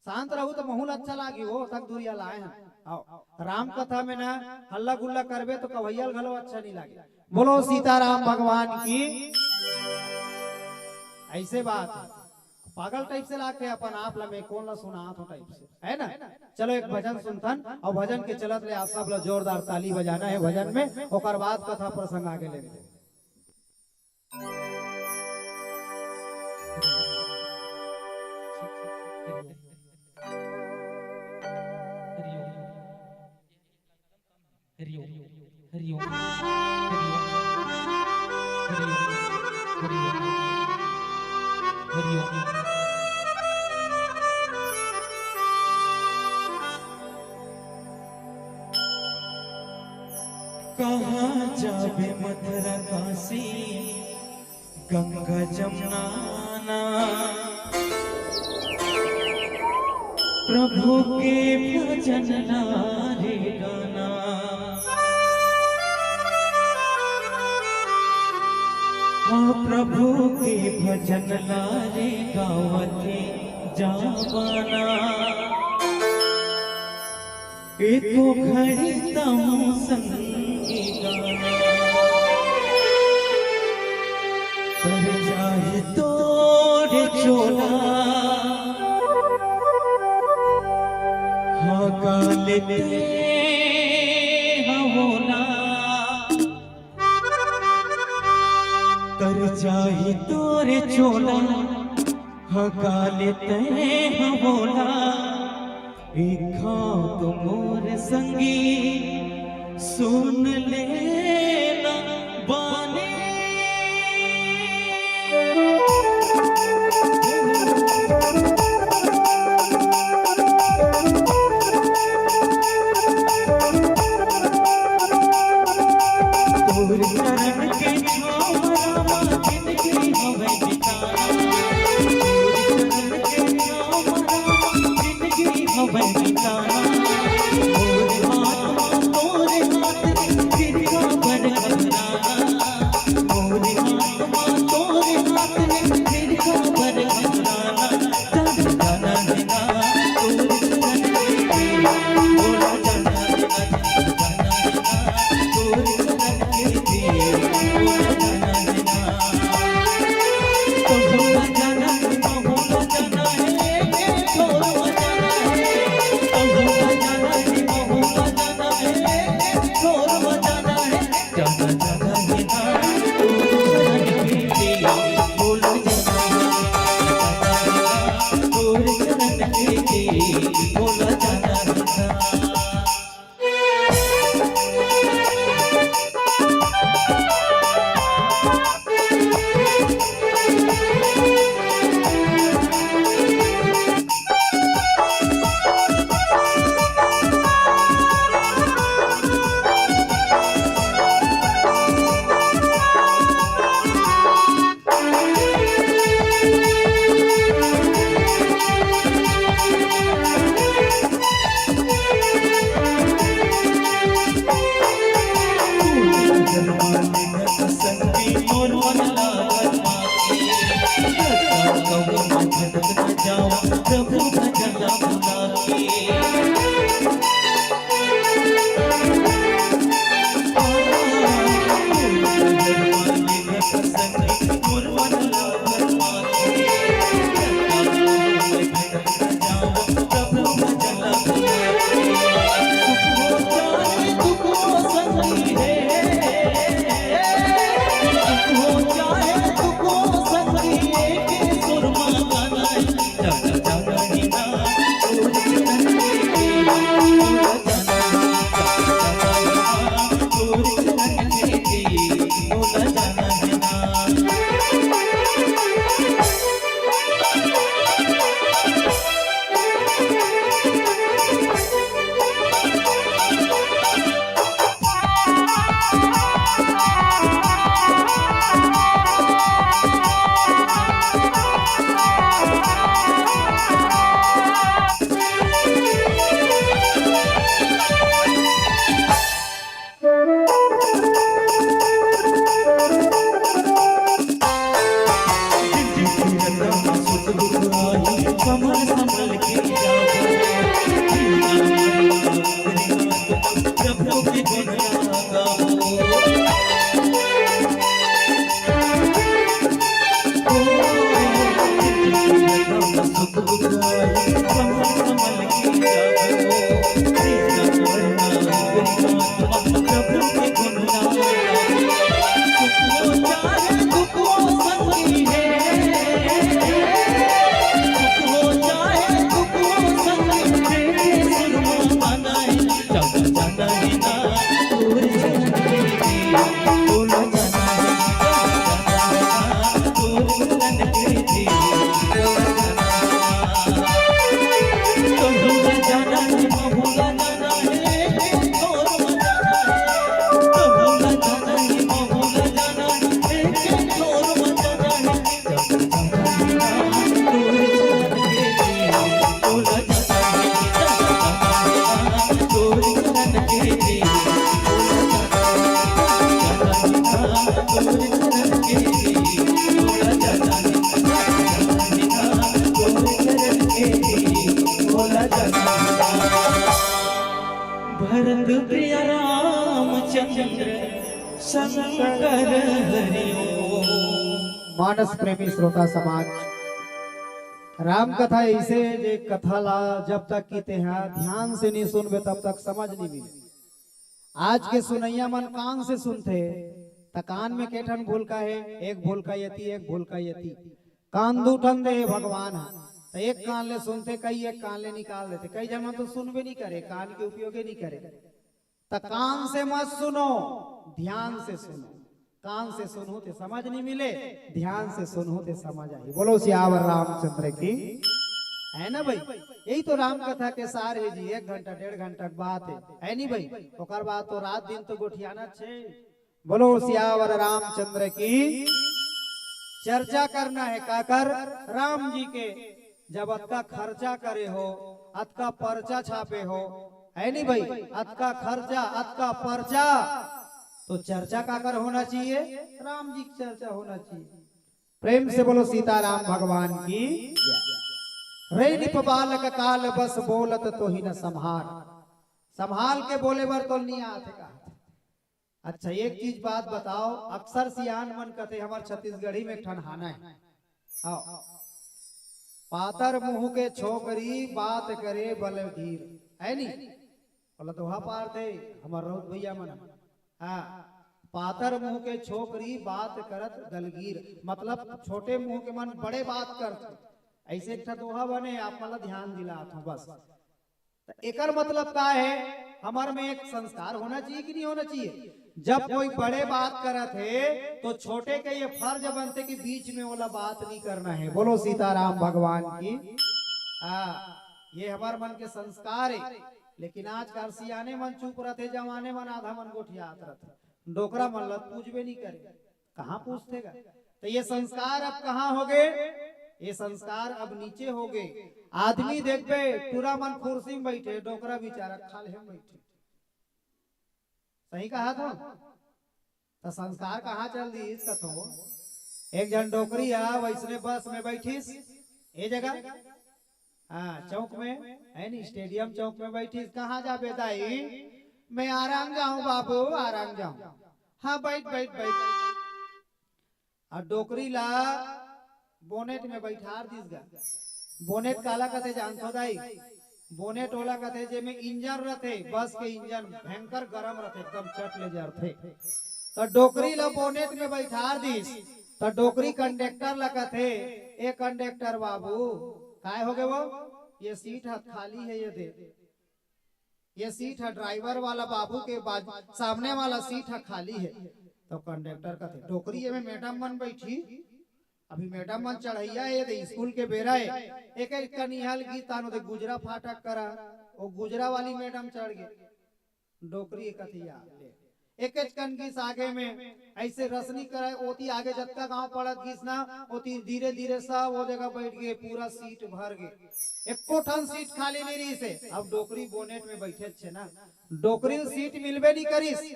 शांत रहू त महू ल अच्छा लागी, ओ तक दूरिया लाए हन। हव, राम कथा में ना हल्ला गुल्ला करबे तो कवइया ल घलो अच्छा नी लागे। बोलो सीताराम भगवान की। अइसे बात हे। पागल टाइप से लागथे अपन आप ला, मैं कोन ला सुनात हों टाइप से, हे ना? चलो एक भजन सुनथन, अउ भजन के चलत ले आप सब ला जोरदार ताली बजाना हे भजन में, ओकर बाद कथा प्रसंग आगे लेथन। हरि ओम। हरि ओम। हरि ओम। हरि ओम। हरि ओम। हरि ओम। कहाँ जाबे मथुरा काशी गंगा जमुना ना। प्रभु के भजन ला रे गाना। हाँ, प्रभु के भजन ला रे गावत हे जावाना। एको घड़ी तहूँ संगी गाना। तर जाही तोरे चोला, हाँ, काले ते हवोला। तर जाही तोरे चोला, हाँ, काले ते हवोला। एक घाव तो मोर संगी सुन लेना बानी। तोर चरण के छाँव रामा जिनगी हवै ठिकाना। तोर चरण के छाँव रामा जिनगी हवै ठिकाना। तोर हाथ मा, तोर हाथ रे, तिरका बर खतराना। शंकर हरि ओम। मानस प्रेमी श्रोता समाज, राम कथा ऐसे जे कथा ला जब तक कि तेहा ध्यान से नहीं सुनबे तब तक समझ नहीं मिले। आज के सुनैया मन कान से सुनथे त कान में के ठन भूलका हे, एक भूलका यति, एक भूलका यति। कान दू ठन दे हे भगवान ह, त एक कान ले सुनथे कई, एक कान ले निकाल देथे। कई जन मन तो सुनबे नहीं करे, कान के उपयोगे नहीं करे। त कान से मत सुनो, ध्यान से सुनो। कान से सुनहू ते समझ नहीं मिले, ध्यान से सुनहू ते समझ आही। बोलो सियावर रामचंद्र की, है ना भाई? यही तो राम कथा के सार है जी। एक घंटा डेढ़ घंटा के बात है, है नहीं भाई? ओकर बाद तो रात दिन तो गोठियाना छे। बोलो सियावर रामचंद्र की। चर्चा करना है काकर? राम जी के। जब अतका खर्चा करे हो, अतका पर्चा छापे हो, है नहीं भाई? अतका खर्चा, अतका पर्चा, तो चर्चा काकर होना चाहिए? राम जी की चर्चा होना चाहिए। प्रेम से बोलो सीताराम भगवान की। रे नृप बालक काल बस बोलत तोहि न संहार। संभाल के बोले बर तो नहीं आथे कहा। अच्छा, एक चीज बात बताओ, अक्सर सियान मन कथे, हमर छत्तीसगढ़ी में एक ठन हाना है। आओ, पातर मुंह के छोकरी बात करे बलगीर, है नी? बोला दोहा पार थे हमर राउत भैया मन। हाँ, पातर मुंह के छोकरी बात करत दलगीर, मतलब छोटे मुंह के मन बड़े बात करत। ऐसे एक ठा दोहा बने, आप मन ला ध्यान दिलात हूँ बस। त एकर मतलब का है? हमर में एक संस्कार होना चाहिए कि नहीं होना चाहिए? जब कोई बड़े बात करत हे तो छोटे के ये फर्ज बनथे कि बीच में ओला बात नहीं करना है। बोलो सीताराम भगवान की। हाँ, ये हमर मन के संस्कार है। लेकिन आजकल सियाने मन चुप रथे, जवाने मन आधा मन गोठियात रथे, डोकरा मन ला पूछबे नहीं करे। कहाँ पूछथे गा? तो ये संस्कार अब कहाँ हो गए? ये संस्कार अब नीचे हो गए। आदमी देखबे, टूरा मन कुर्सी में बैठे, डोकरा बेचारा खाल्हे में बैठे। सही कहा तो? तो संस्कार कहाँ चल दिस कथो? एक झन डोकरी आ वैसने बस में बैठिस, ए जगह, हाँ, चौक में, है नी, स्टेडियम चौक में बैठिस। कहाँ जाबे दाई? मैं आराम जाऊं बाबू, आराम जाऊं। हाँ, बैठ, बैठ, बैठ। अउ डोकरी ला बोनेट में बैठार दिस गा। बोनेट काला कथे जानथो दाई? बोनेट ओला कथे जेमे इंजन रथे, बस के इंजन भयंकर गरम रथे, एकदम चट ले जरथे। त डोकरी ला बोनेट में बैठार दिस, त डोकरी कंडक्टर ला कथे, "ए कंडक्टर बाबू, काय हो गे वो? ये सीट ह खाली है, ये दे।" ये सीट ह ड्राइवर वाला बाबू के बाजू, सामने वाला सीट ह खाली है। तो कंडक्टर कथे, "डोकरी, एमे मैडम मन बैठी, अभी मैडम मन चढ़ैया है, ये दे स्कूल के बेरा है।" एक एक कनिहाल गीत आनो दे गुजरा फाटक करा, वो गुजरा वाली मैडम चढ़ गए। डोकरी कथे, "या ले।" एकेच कन गिस आगे में, ऐसे रसनी करे, ओती आगे जतका गांव पड़त गिस ना, ओती धीरे धीरे सब वो जगह बैठ गए, पूरा सीट भर गए, एको ठन सीट खाली नहीं रहिस हे। अब डोकरी बोनेट में बैठे छे ना, डोकरी सीट मिलबे नहीं करिस,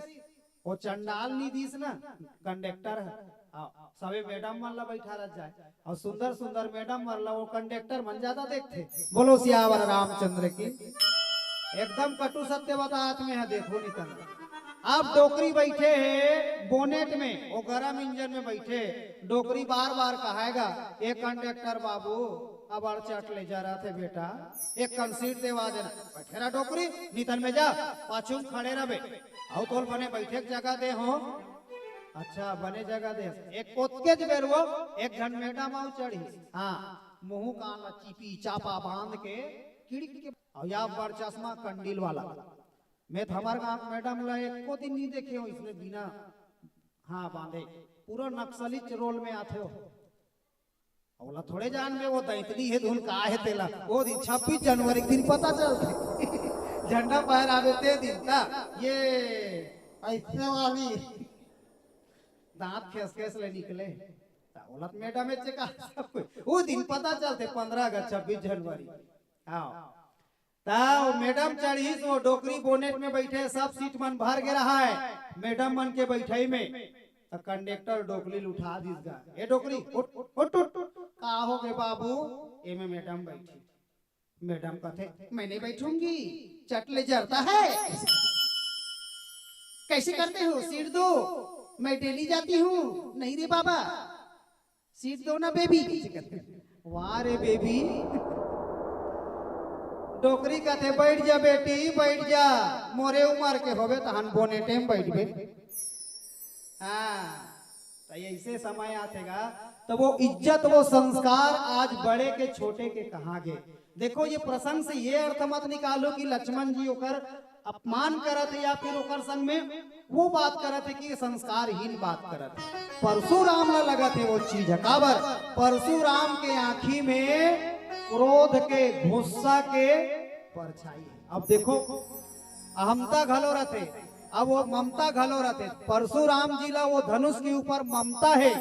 वो चंडाल नहीं दिस ना, कंडक्टर है। हाँ, सबे मैडम मन ला बैठारत जाए, अउ सुंदर सुंदर मैडम मन ला वो कंडक्टर मन ज्यादा देखथे। बोलो सियावर रामचंद्र की। एकदम कटु सत्य बतात में है, देखो नितन। अब डोकरी बैठे है बोनेट में, वो गरम इंजन में बैठे, डोकरी बार बार कहेगा, "ए कंडक्टर बाबू, अब अड़ चट ले जरथे बेटा, एक कन सीट देवा देना।" "बैठे रहा डोकरी, नितन में जा, पाछू में खड़े रहबे, अउ तोल बने बैठे के जगह दे हो।" अच्छा, बने जगह दे। एक ओतकेच बेर वो एक झन मैडम अउ चढ़ी। हाँ, मुंह कान ला चीपी चापा बांध के, किड़की के, अउ या बड़ चश्मा कंडील वाला। मैं तो हमर गांव के मैडम ला एको दिन नहीं देखे हो इसने बिना, हाँ, बांधे। पूरा नक्सली रोल में आथे हो। ओला थोड़े जानबे, वो दैतनी है धुन का है तेला। वो दिन छब्बीस जनवरी के दिन पता चलथे। झंडा फहरावे ते दिन ता, ये ऐसे वाली दांत खेस खेस ले निकले। ता ओला तो मैडम एचे का सब कोई। वो दिन पता चलथे, पन्द्रह अगस्त, छब्बीस जनवरी। हाँ। ता वो मैडम चढ़िस, वो डोकरी बोनेट में बैठे, सब सीट मन भर गे रहा है मैडम मन के बैठाई में। त कंडक्टर डोकरी ल उठा दिस गा, "ए डोकरी, उठ, उठ, उठ, उठ।" "का हो गे बाबू?" "एमे मैडम बैठी।" मैडम कथे, "मैं नहीं बैठूंगी, चट ले जरता है।" "कैसे करते हो, सीट दो।" मैं डेली जाती हूँ। नहीं रे बाबा, सीट दो ना बेबी। वाह रे बेबी। डोकरी कथे, "बैठ जा बेटी, बैठ जा, मोरे उमर के होबे तहन बोने टाइम बैठबे।" हाँ, तो ऐसे समय आथे गा, तो वो इज्जत, वो संस्कार आज बड़े के छोटे के कहाँ गे। देखो, ये प्रसंग से ये अर्थ मत निकालो कि लक्ष्मण जी ओकर अपमान करत हे या फिर ओकर संग में वो बात करत हे कि ये संस्कारहीन बात करत हे। परशुराम ला लगत हे वो चीज ह। काबर? परशुराम के आँखी में क्रोध के, गुस्सा के परछाई हे। अब देखो, अहमता घलो रथे, अब वो ममता घलो रथे। परशुराम जी ला वो धनुष के ऊपर ममता हे,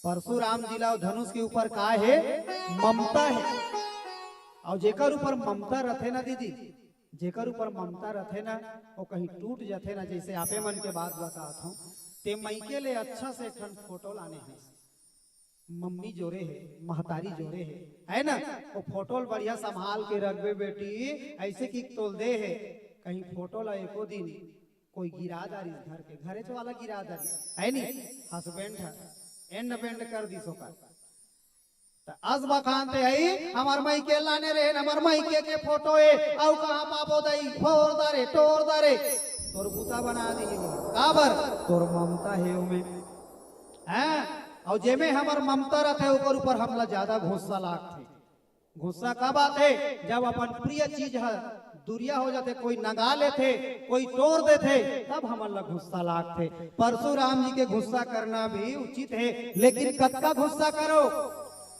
परशुराम जी ला वो धनुष के ऊपर का हे? ममता हे। अउ जेकर ऊपर ममता रथे ना दीदी, जेकर ऊपर ममता रथे ना, वो कहीं टूट जाथे ना, जैसे आपे मन के बात बतात हूँ, ते मइके ले अच्छा से एक ठन फोटो लाने हे, मम्मी जोरे हे, महतारी जोरे हे, है ना? वो फोटो ल बढ़िया संभाल के रखबे बेटी, ऐसे कि तोल दे हे, कहीं फोटो ला एको दिन कोई गिरा दारिस घर के, घरेच वाला गिरा दारिस, है नी? हस्बैंड ह एंड बेंड कर दिस ओकर। त अस बखान ते आई, "हमर मइके लाने रहे, हमर मइके के फोटो ए, अउ कहाँ पाबो दई, फोर दारे, टोर दारे।" तोर बूता बना दिही वो। काबर? तोर ममता हे ओमे। हैं? अउ जेमे हमर ममता रथे, ओकर ऊपर हमला ज्यादा गुस्सा लागथे। गुस्सा कब आथे? जब अपन प्रिय चीज ह दुरिहा हो जाथे, कोई नंगा लेथे, कोई टोर देथे, तब हमन ला गुस्सा लागथे। परशुराम जी के गुस्सा करना भी उचित हे, लेकिन कतका गुस्सा करो,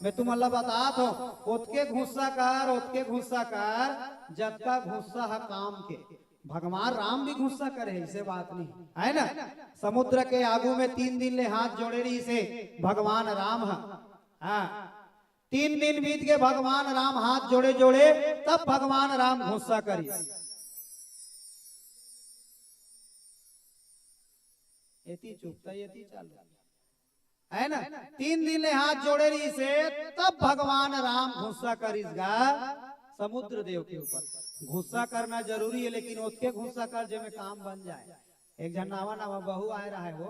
मैं तुमन ला बतात हूँ, ओतके गुस्सा कर, ओतके गुस्सा कर, जतका गुस्सा ह काम के। भगवान राम भी गुस्सा करे, ऐसे बात नहीं है ना। समुद्र के आगू में तीन दिन ले हाथ जोड़े रहिसे भगवान राम ह। हाँ, तीन दिन बीत के भगवान राम हाथ जोड़े जोड़े, तब भगवान राम गुस्सा करिस। एती चुप त एती चालू, है ना? तीन दिन ले हाथ जोड़े रहिसे, तब भगवान राम गुस्सा करिस गा समुद्र देव के ऊपर। गुस्सा करना जरूरी हे, लेकिन ओतके गुस्सा कर जेमे काम बन जाए। एक झन नावा नावा बहू आए रहे वो,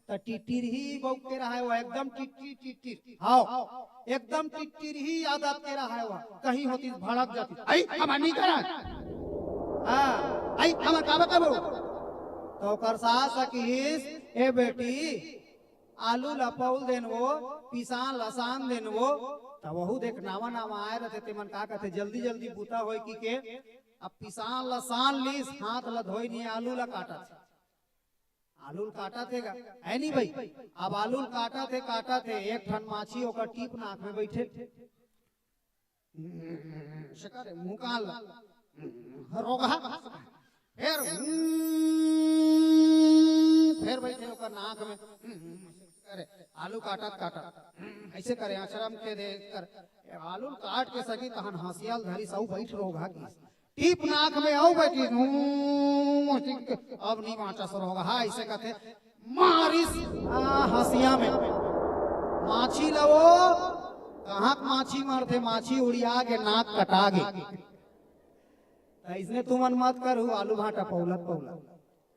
त टिटिर ही बउक के रहे वो, एकदम टिटिर टिटिर। हाँ, एकदम टिटिर ही आदत के रहे वो। कहीं होतिस भड़क जातिस, "अई, हमर नहीं करन।" हाँ, "अई, हमर काबर करबो?" त ओकर सास ह किहिस, "ए बेटी, आलू ला पउल देन वो, पिसान ला सान देन वो।" त वहू देख, नावा नावा आए रथे, तेमन का कथे, जल्दी जल्दी बूता होय कि के, अब पिसान ला सान लिस, हाथ ला धोय नहीं, आलू ला काटत हे। आलू ल काटत हे गा, है नी भाई? अब आलू ल काटत हे, काटत हे, एक ठन माछी ओकर टीप नाक में बैठे। से करे, मुंह कान ल रोगहा, फेर, फेर बैठे ओकर नाक में। करे, आलू काटत, काटत, ऐसे करे, अचरम के दे कर, आलू ल काट के सगी तहन हंसिया ल धरिस, अउ बैठ रोगहा की। टीप नाक में अउ बैठी, "हूँ, अब नहीं बाँचस रोगहा," ऐसे कथे। मारिस, आ, हंसिया में माछी ल वो, कहाँ क माछी मरथे, माछी उड़िया गे, नाक कटा गे। त अइसने तुमन मत करहू, आलू भांटा पउलत पउलत।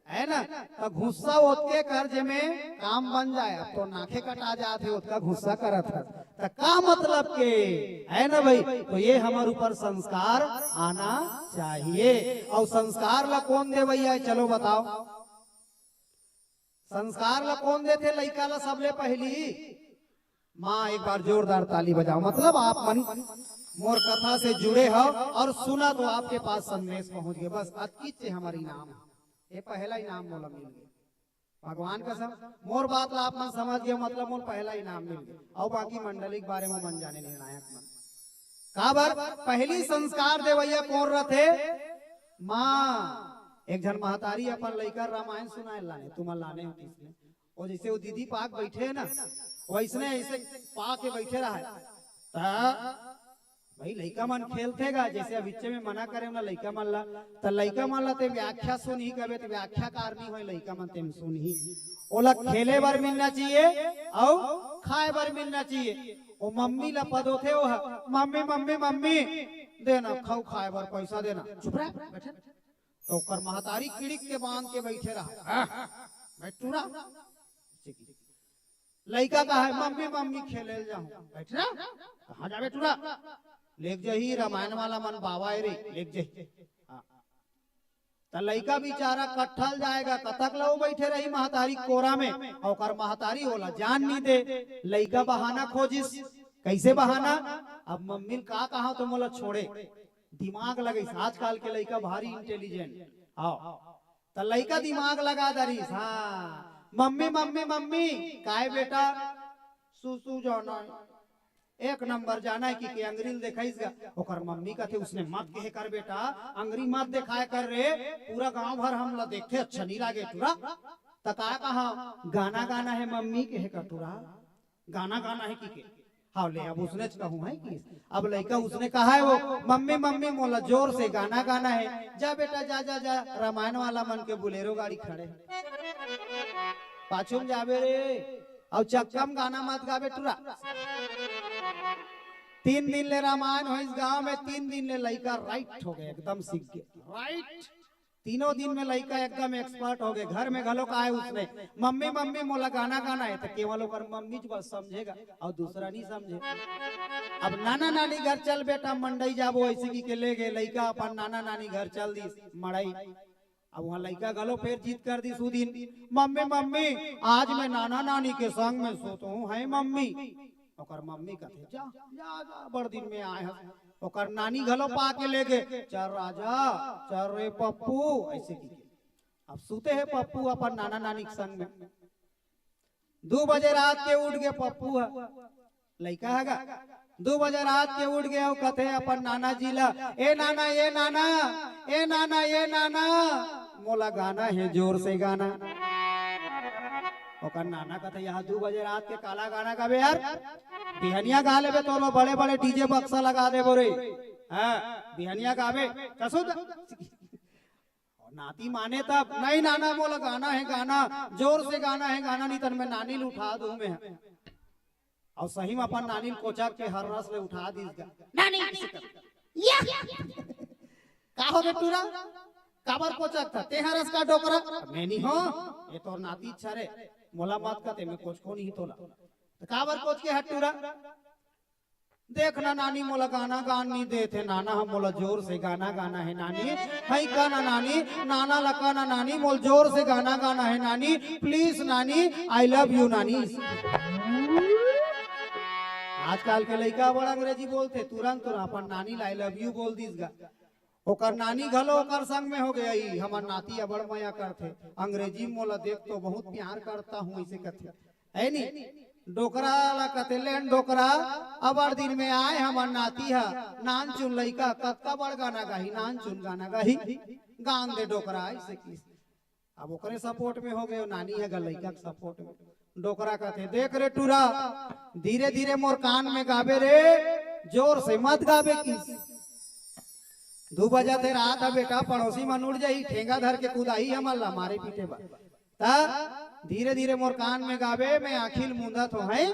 है ना? त गुस्सा ओतके कर जेमे काम बन जाए। अब तो नाखे कटा जात हे, ओतका गुस्सा करत हस। त का मतलब के? है ना भाई? तो ये हमर ऊपर संस्कार आना चाहिए। अउ संस्कार ला कोन देवइया हे? चलो बताओ। संस्कार ला कोन देथे लइका ला सबले पहिली? माँ, एक बार जोरदार ताली बजाओ। मतलब आप मन मोर कथा से जुड़े हो अउ सुनत हो, आपके पास संदेश पहुंच गे। बस अतकीच हे हमर इनाम, ये पहला इनाम मोला मिल गे। भगवान कसम, मोर बात ला आप मन समझ गे, मतलब मोर पहला इनाम मिल गे। अउ बाकी मंडली के बारे में मन जाने निर्णायक मन। काबर? पहली संस्कार देवइया कोन रथे? माँ। एक झन महतारी अपन लइका रामायण सुनाए लाने, तुमन लाने हो किसने? वो जैसे वो दीदी पाक बैठे हे ना, वैसने ऐसे पाक के बैठे रहा है। त भाई, लइका मन खेलथे गा, जैसे अभिच्चे में मना करे ना लइका मन ला, त लइका मन ला ते व्याख्या सुनही कबे, त व्याख्याकार नहीं होय, लइका मन तेम सुनही। ओला खेले बर मिलना चाहिए अउ खाए बर मिलना चाहिए। ओ मम्मी ला पदोथे, ओ ह, "मम्मी, मम्मी, मम्मी, देना, खाऊ खाए बर पैसा देना।" चुप रह, बैठे। त ओकर महतारी किड़िक के बांध के बैठे रहा। "हाँ, बैठू ना।" लइका कहे, "मम्मी, मम्मी, खेले ल जाहूं।" "बैठ ना, कहाँ जाबे टूरा?" "लेग जही, रामायण वाला मन बाबा ए रे, लेग जही।" हाँ। त लइका बिचारा कट्ठल जाएगा, कतक लऊ बैठे रही महतारी कोरा में, अउ ओकर महतारी ओला जान नी दे। लइका बहाना खोजिस, कैसे बहाना? "अब मम्मी ल का कहा तो मोला छोड़े।" दिमाग लगइस, आजकल के लइका भारी intelligent। आओ, त लइका दिमाग लगा दरिस, हाँ, "मम्मी, मम्मी, मम्मी।" "काय बेटा?" "सूसू जाना हे।" "एक नंबर जाना हे," कहिके अंगरी ल देखाइस गा। ओकर मम्मी कथे, "उसने मत कहे कर बेटा, अंगरी मत देखाए कर रे, पूरा गांव भर हमला देखथे, अच्छा नी लागे टूरा।" "त का कहा?" "गाना गाना हे मम्मी," कहे कर टूरा, "गाना गाना हे," कहिके। "हाँ ले, अब उसने कहूं है कि।" अब लइका उसने कहा है वो, "मम्मी, मम्मी, मोला जोर से गाना गाना हे।" "जा बेटा, जा, जा, जा, रामायण वाला मन के बुलेरो गाड़ी खड़े हे, पाछू में जाबे रे।" अउ चक्का म गाना मत गाबे टूरा। तीन दिन ले रामायण होइस गांव में, तीन दिन ले लइका right हो गए, एकदम सीख गए, right। तीनों दिन में लइका एकदम expert हो गए। घर में घलो कहा है उसने, "मम्मी, मम्मी, मोला गाना गाना हे," त केवल ओकर मम्मी च बस समझेगा अउ दूसरा नहीं समझे। "अब नाना नानी घर चल बेटा, मंडई जाबो," ऐसे कहिके ले गए लइका, अपन नाना नानी घर चल दिस मड़ई। अब वहां लइका घलो फेर जिद कर दिस उ दिन, "मम्मी, मम्मी, आज मैं नाना नानी के संग में सोत हूं, है मम्मी?" ओकर मम्मी कथे, "जा, जा, जा, बड़ दिन में आए हस।" ओकर नानी घलो पाके ले गे, "चल राजा, चल रे पप्पू," ऐसे कहिके। अब सुते हे पप्पू अपन नाना नानी के संग में। दू बजे रात के उठ गे पप्पू ह, लइका ह गा। दू बजे रात के उठ गे अउ कथे अपन नाना जी ला, "ए नाना, ए नाना, ए नाना, ए नाना, मोला गाना हे जोर से गाना।" ओकर नाना कथे, "यहाँ दू बजे रात के काला गाना गाबे यार, बिहनिया गा लेबे, तोर बड़े बड़े DJ बक्सा लगा देबो रे।" हाँ, बिहनिया गाबे, कसो द-, नाती माने तब, "नहीं नाना, मोला गाना हे गाना, जोर से गाना हे गाना, नहीं तन मैं नानी ल उठा दूं मैं।" अउ सही में अपन नानी ल कोचक के हर्रस ले उठा दिस गा। "नानी, या!" "का हो गे टूरा? काबर कोचकथा? ते हरस का डोकरा?" "मैं नहीं हो, ये तोर नाती छरे, मोला मत कथे, मैं कोचको नहीं तोला।" "त काबर कोचके हस टूरा?" "देख ना नानी, मोला गाना गान नहीं देत हे नाना, हम मोला जोर से गाना गाना हे नानी, हई का ना नानी, नाना ला का ना नानी, मोला जोर से गाना गाना हे नानी, please नानी, I love you नानी।" आजकल के लइका बड़ अंग्रेजी बोलथे, तुरंत तुरंत अपन नानी ला I love you बोल दिस गा। ओकर नानी घलो ओकर संग में हो गई, "हमर नाती अबड़ मया करथे, अंग्रेजी में मोला देख तो बहुत प्यार करता हूँ," ऐसे कथे। है नी? डोकरा ला कथे, "लेन डोकरा, अबड़ दिन में आए हमर नाती ह, नान चुन लइका, कतका बड़ गाना गाही, नान चुन गाना गाही, गान दे डोकरा," ऐसे किस। अब ओकरे support में हो गए, नानी ह गा लइका के support में। डोकरा कथे, "देख रे टूरा, धीरे धीरे मोर कान में गाबे रे, जोर से मत गाबे किस। दू बजत हे रात ह बेटा, पड़ोसी मन उठ जाही, ठेंगा धर के कुदाही हमन ला मारे पीटे बर। त धीरे धीरे मोर कान में गाबे, मैं आँखी ल मूंदत हों, हैं?"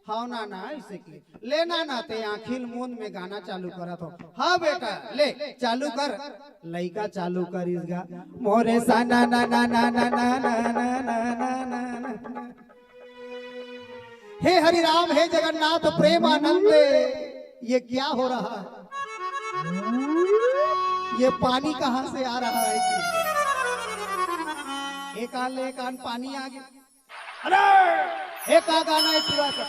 "हव नाना," ऐसे कि, "ले नाना, ते आँखी ल मूंद, मैं गाना चालू करत हों।" "हव बेटा, ले चालू कर।" लइका चालू करिस गा, "मोरे सा ना ना ना ना ना ना ना ना ना ना ना ना।" हे हरि राम, हे जगन्नाथ, प्रेमानंद, ये क्या हो रहा है? ये पानी कहाँ से आ रहा है? एक आन ले एक आन पानी आ गया। अरे, ये का गाना है पूरा का?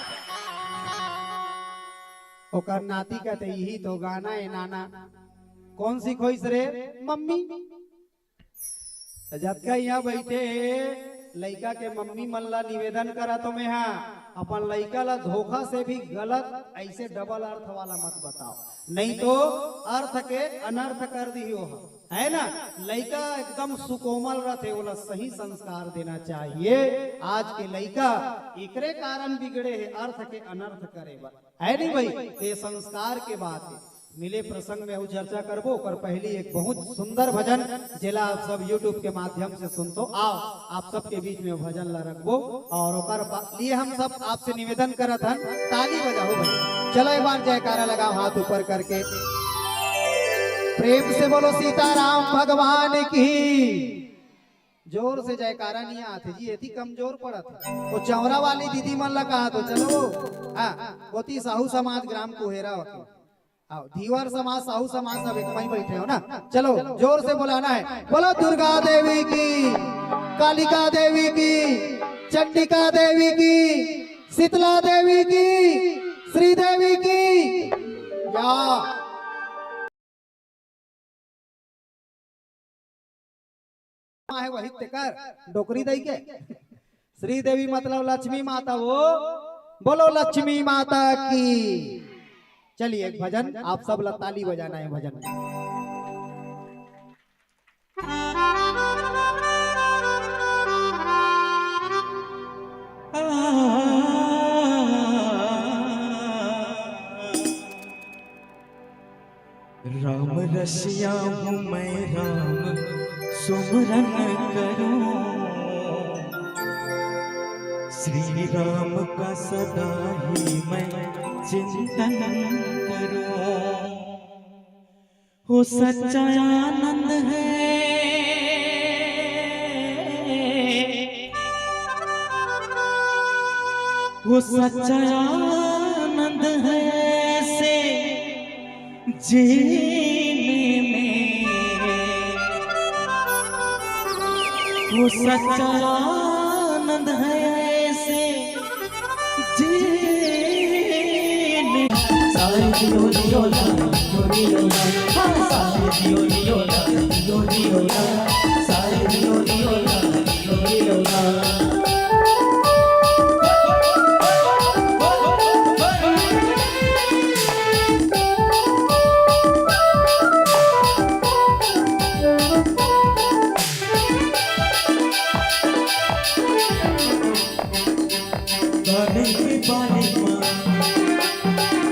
ओकर नाती कहते, "यही तो गाना है नाना।" "कौन सी खोइस रे मम्मी?" त जतका इहाँ बइठे हे, लइका के मम्मी मन ला निवेदन करत हों मेंहा, अपन लइका ला धोखा से भी गलत, ऐसे double अर्थ वाला मत बताओ, नहीं तो अर्थ के अनर्थ कर दिही ओहा, है ना? लइका एकदम सुकोमल रथे, ओला सही संस्कार देना चाहिए। आज के लइका एकरे कारण बिगड़े हे, अर्थ के अनर्थ करे बर। है नहीं भाई? तो ये संस्कार के बात है। मिले प्रसंग में अउ चर्चा करबो, ओकर पहली एक बहुत सुंदर भजन, जेला आप सब YouTube के माध्यम से सुनतो। आओ, आप सबके बीच में वो भजन ला रखबो और ओकर बा-, लिए हम सब आपसे निवेदन करत हन, ताली बजाओ भाई। चलो एक बार जयकारा लगाओ हाथ ऊपर करके, प्रेम से बोलो सीताराम भगवान की। जोर से जयकारा नहीं आते जी, एती कमजोर पड़त हे। वो चौरा वाली दीदी मन ला कहा तो चलो वो, हाँ, ओती साहू समाज ग्राम कुहेरा होती। आओ, धीवर समाज, साहू समाज सब एक में बैठे हो ना। चलो, जोर से बुलाना है। बोलो दुर्गा देवी की, कालिका देवी की, चंडिका देवी की, शीतला देवी की, श्रीदेवी की। या है वही तेकर डोकरी दई के। श्रीदेवी मतलब लक्ष्मी माता हो। बोलो लक्ष्मी माता की। चलिए एक भजन, आप सब ला ताली बजाना है भजन में। राम रसिया हूँ मैं, राम सुमरन करूं, श्री राम का सदा ही मैं चिंतन करूं। वो सच्चा आनंद है, वो सच्चा आनंद है से जीने में, वो सच्चा आनंद है ऐसे जीने। सारी दियो दियो ला, दियो दियो ला, हाँ, सारी दियो दियो ला, दियो दियो ला, सारी दियो दियो ला, दियो दियो ला। गाने के बानी माँ,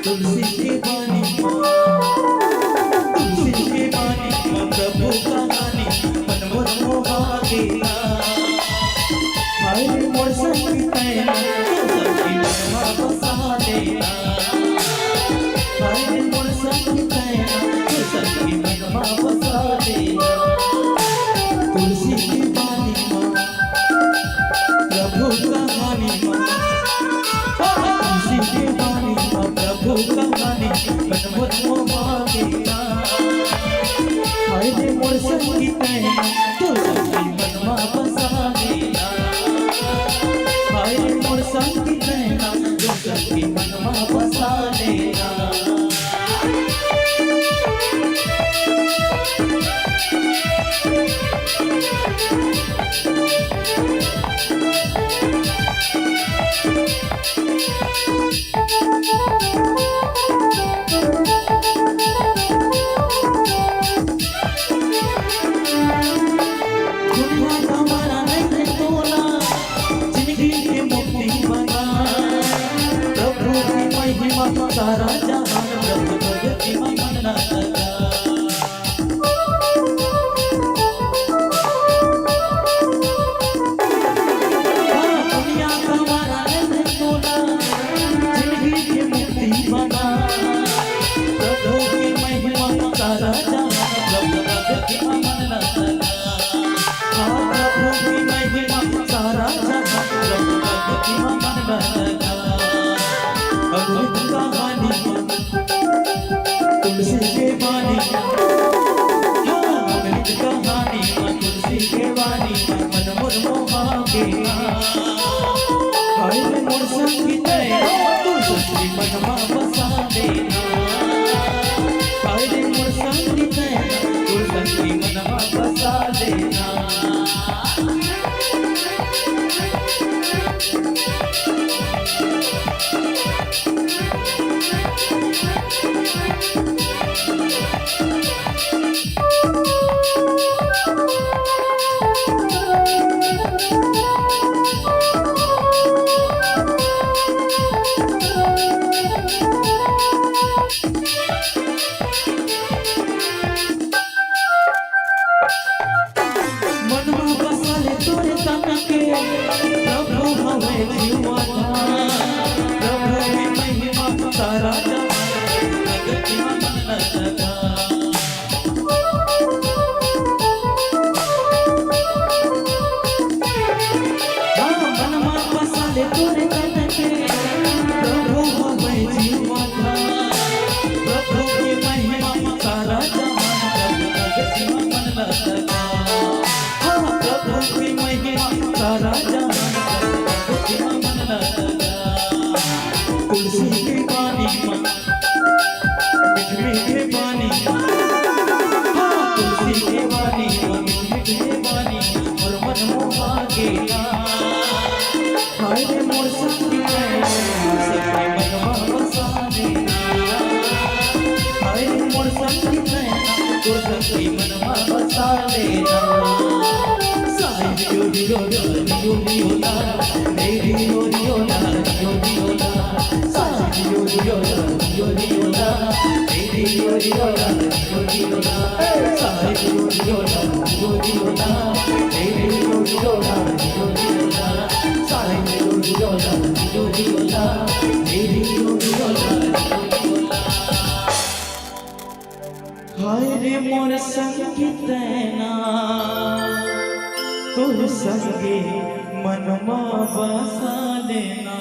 तुलसी के बानी माँ, तुलसी के बानी माँ, प्रभु कहानी मन मोर मोहा देना। हाय रे मोर संगी तैना, तू संगी मन मा बसा लेना। हाय रे मोर संगी तैना, तू संगी मन मा बसा लेना। तुलसी के बानी माँ, प्रभु कहानी माँ, तुलसी के बानी माँ, प्रभु कहानी मन मोर मोहा देना। हाय रे मोर संगी तैना, तू संगी मन मा बसा लेना। हाय रे मोर संगी तैना, तू संगी मन मा बसा लेना। दुनिया का मारा नहीं तोला, जिंदगी के मुक्ति बना। प्रभु की महिमा सारा जहान, प्रभु भक्ति में मन लगा। दुनिया का मारा नहीं तोला, जिंदगी के मुक्ति बना। प्रभु की महिमा सारा जहान, प्रभु भक्ति में मन लगा। हाँ, प्रभु की महिमा सारा जहान, प्रभु भक्ति में मन लगा। अद्भुत कहानी तुलसी के बानी, हाँ, अमृत कहानी माँ तुलसी के बानी, मन मोर मोहा के ना। हाय रे मोर संगी तैना, तू संगी मन मा बसा लेना। हाय रे मोर संगी तैना, तू संगी मन मा बसा लेना। मन मा बसा ले तोरे तन के, प्रभु हवे जीवन। प्रभु की महिमा सारा जहान, प्रगति में मन मीठे पानी, हाँ, तुलसी के पानी, मीठे पानी, और मन मोहा के ना। हाय रे मोर संगी तैं, तोर संगी मनवा बसा लेना। हाय रे मोर संगी तैं, तोर संगी मनवा बसा लेना। साई दियो दियो दा, दियो दियो दा, रे दियो दियो दा, दियो दियो दा। साई दियो दियो दा, दियो दियो दा, रे दियो दियो दा, दियो दियो दा। साई दियो दियो दा, दियो दियो दा, रे दियो दियो दा, दियो दियो दा। साई दियो दियो दा, दियो दियो दा, रे दियो दियो दा, दियो दियो दा। हाय रे मोर संगी तैं ना, तोर संगे मनमा बसा लेना।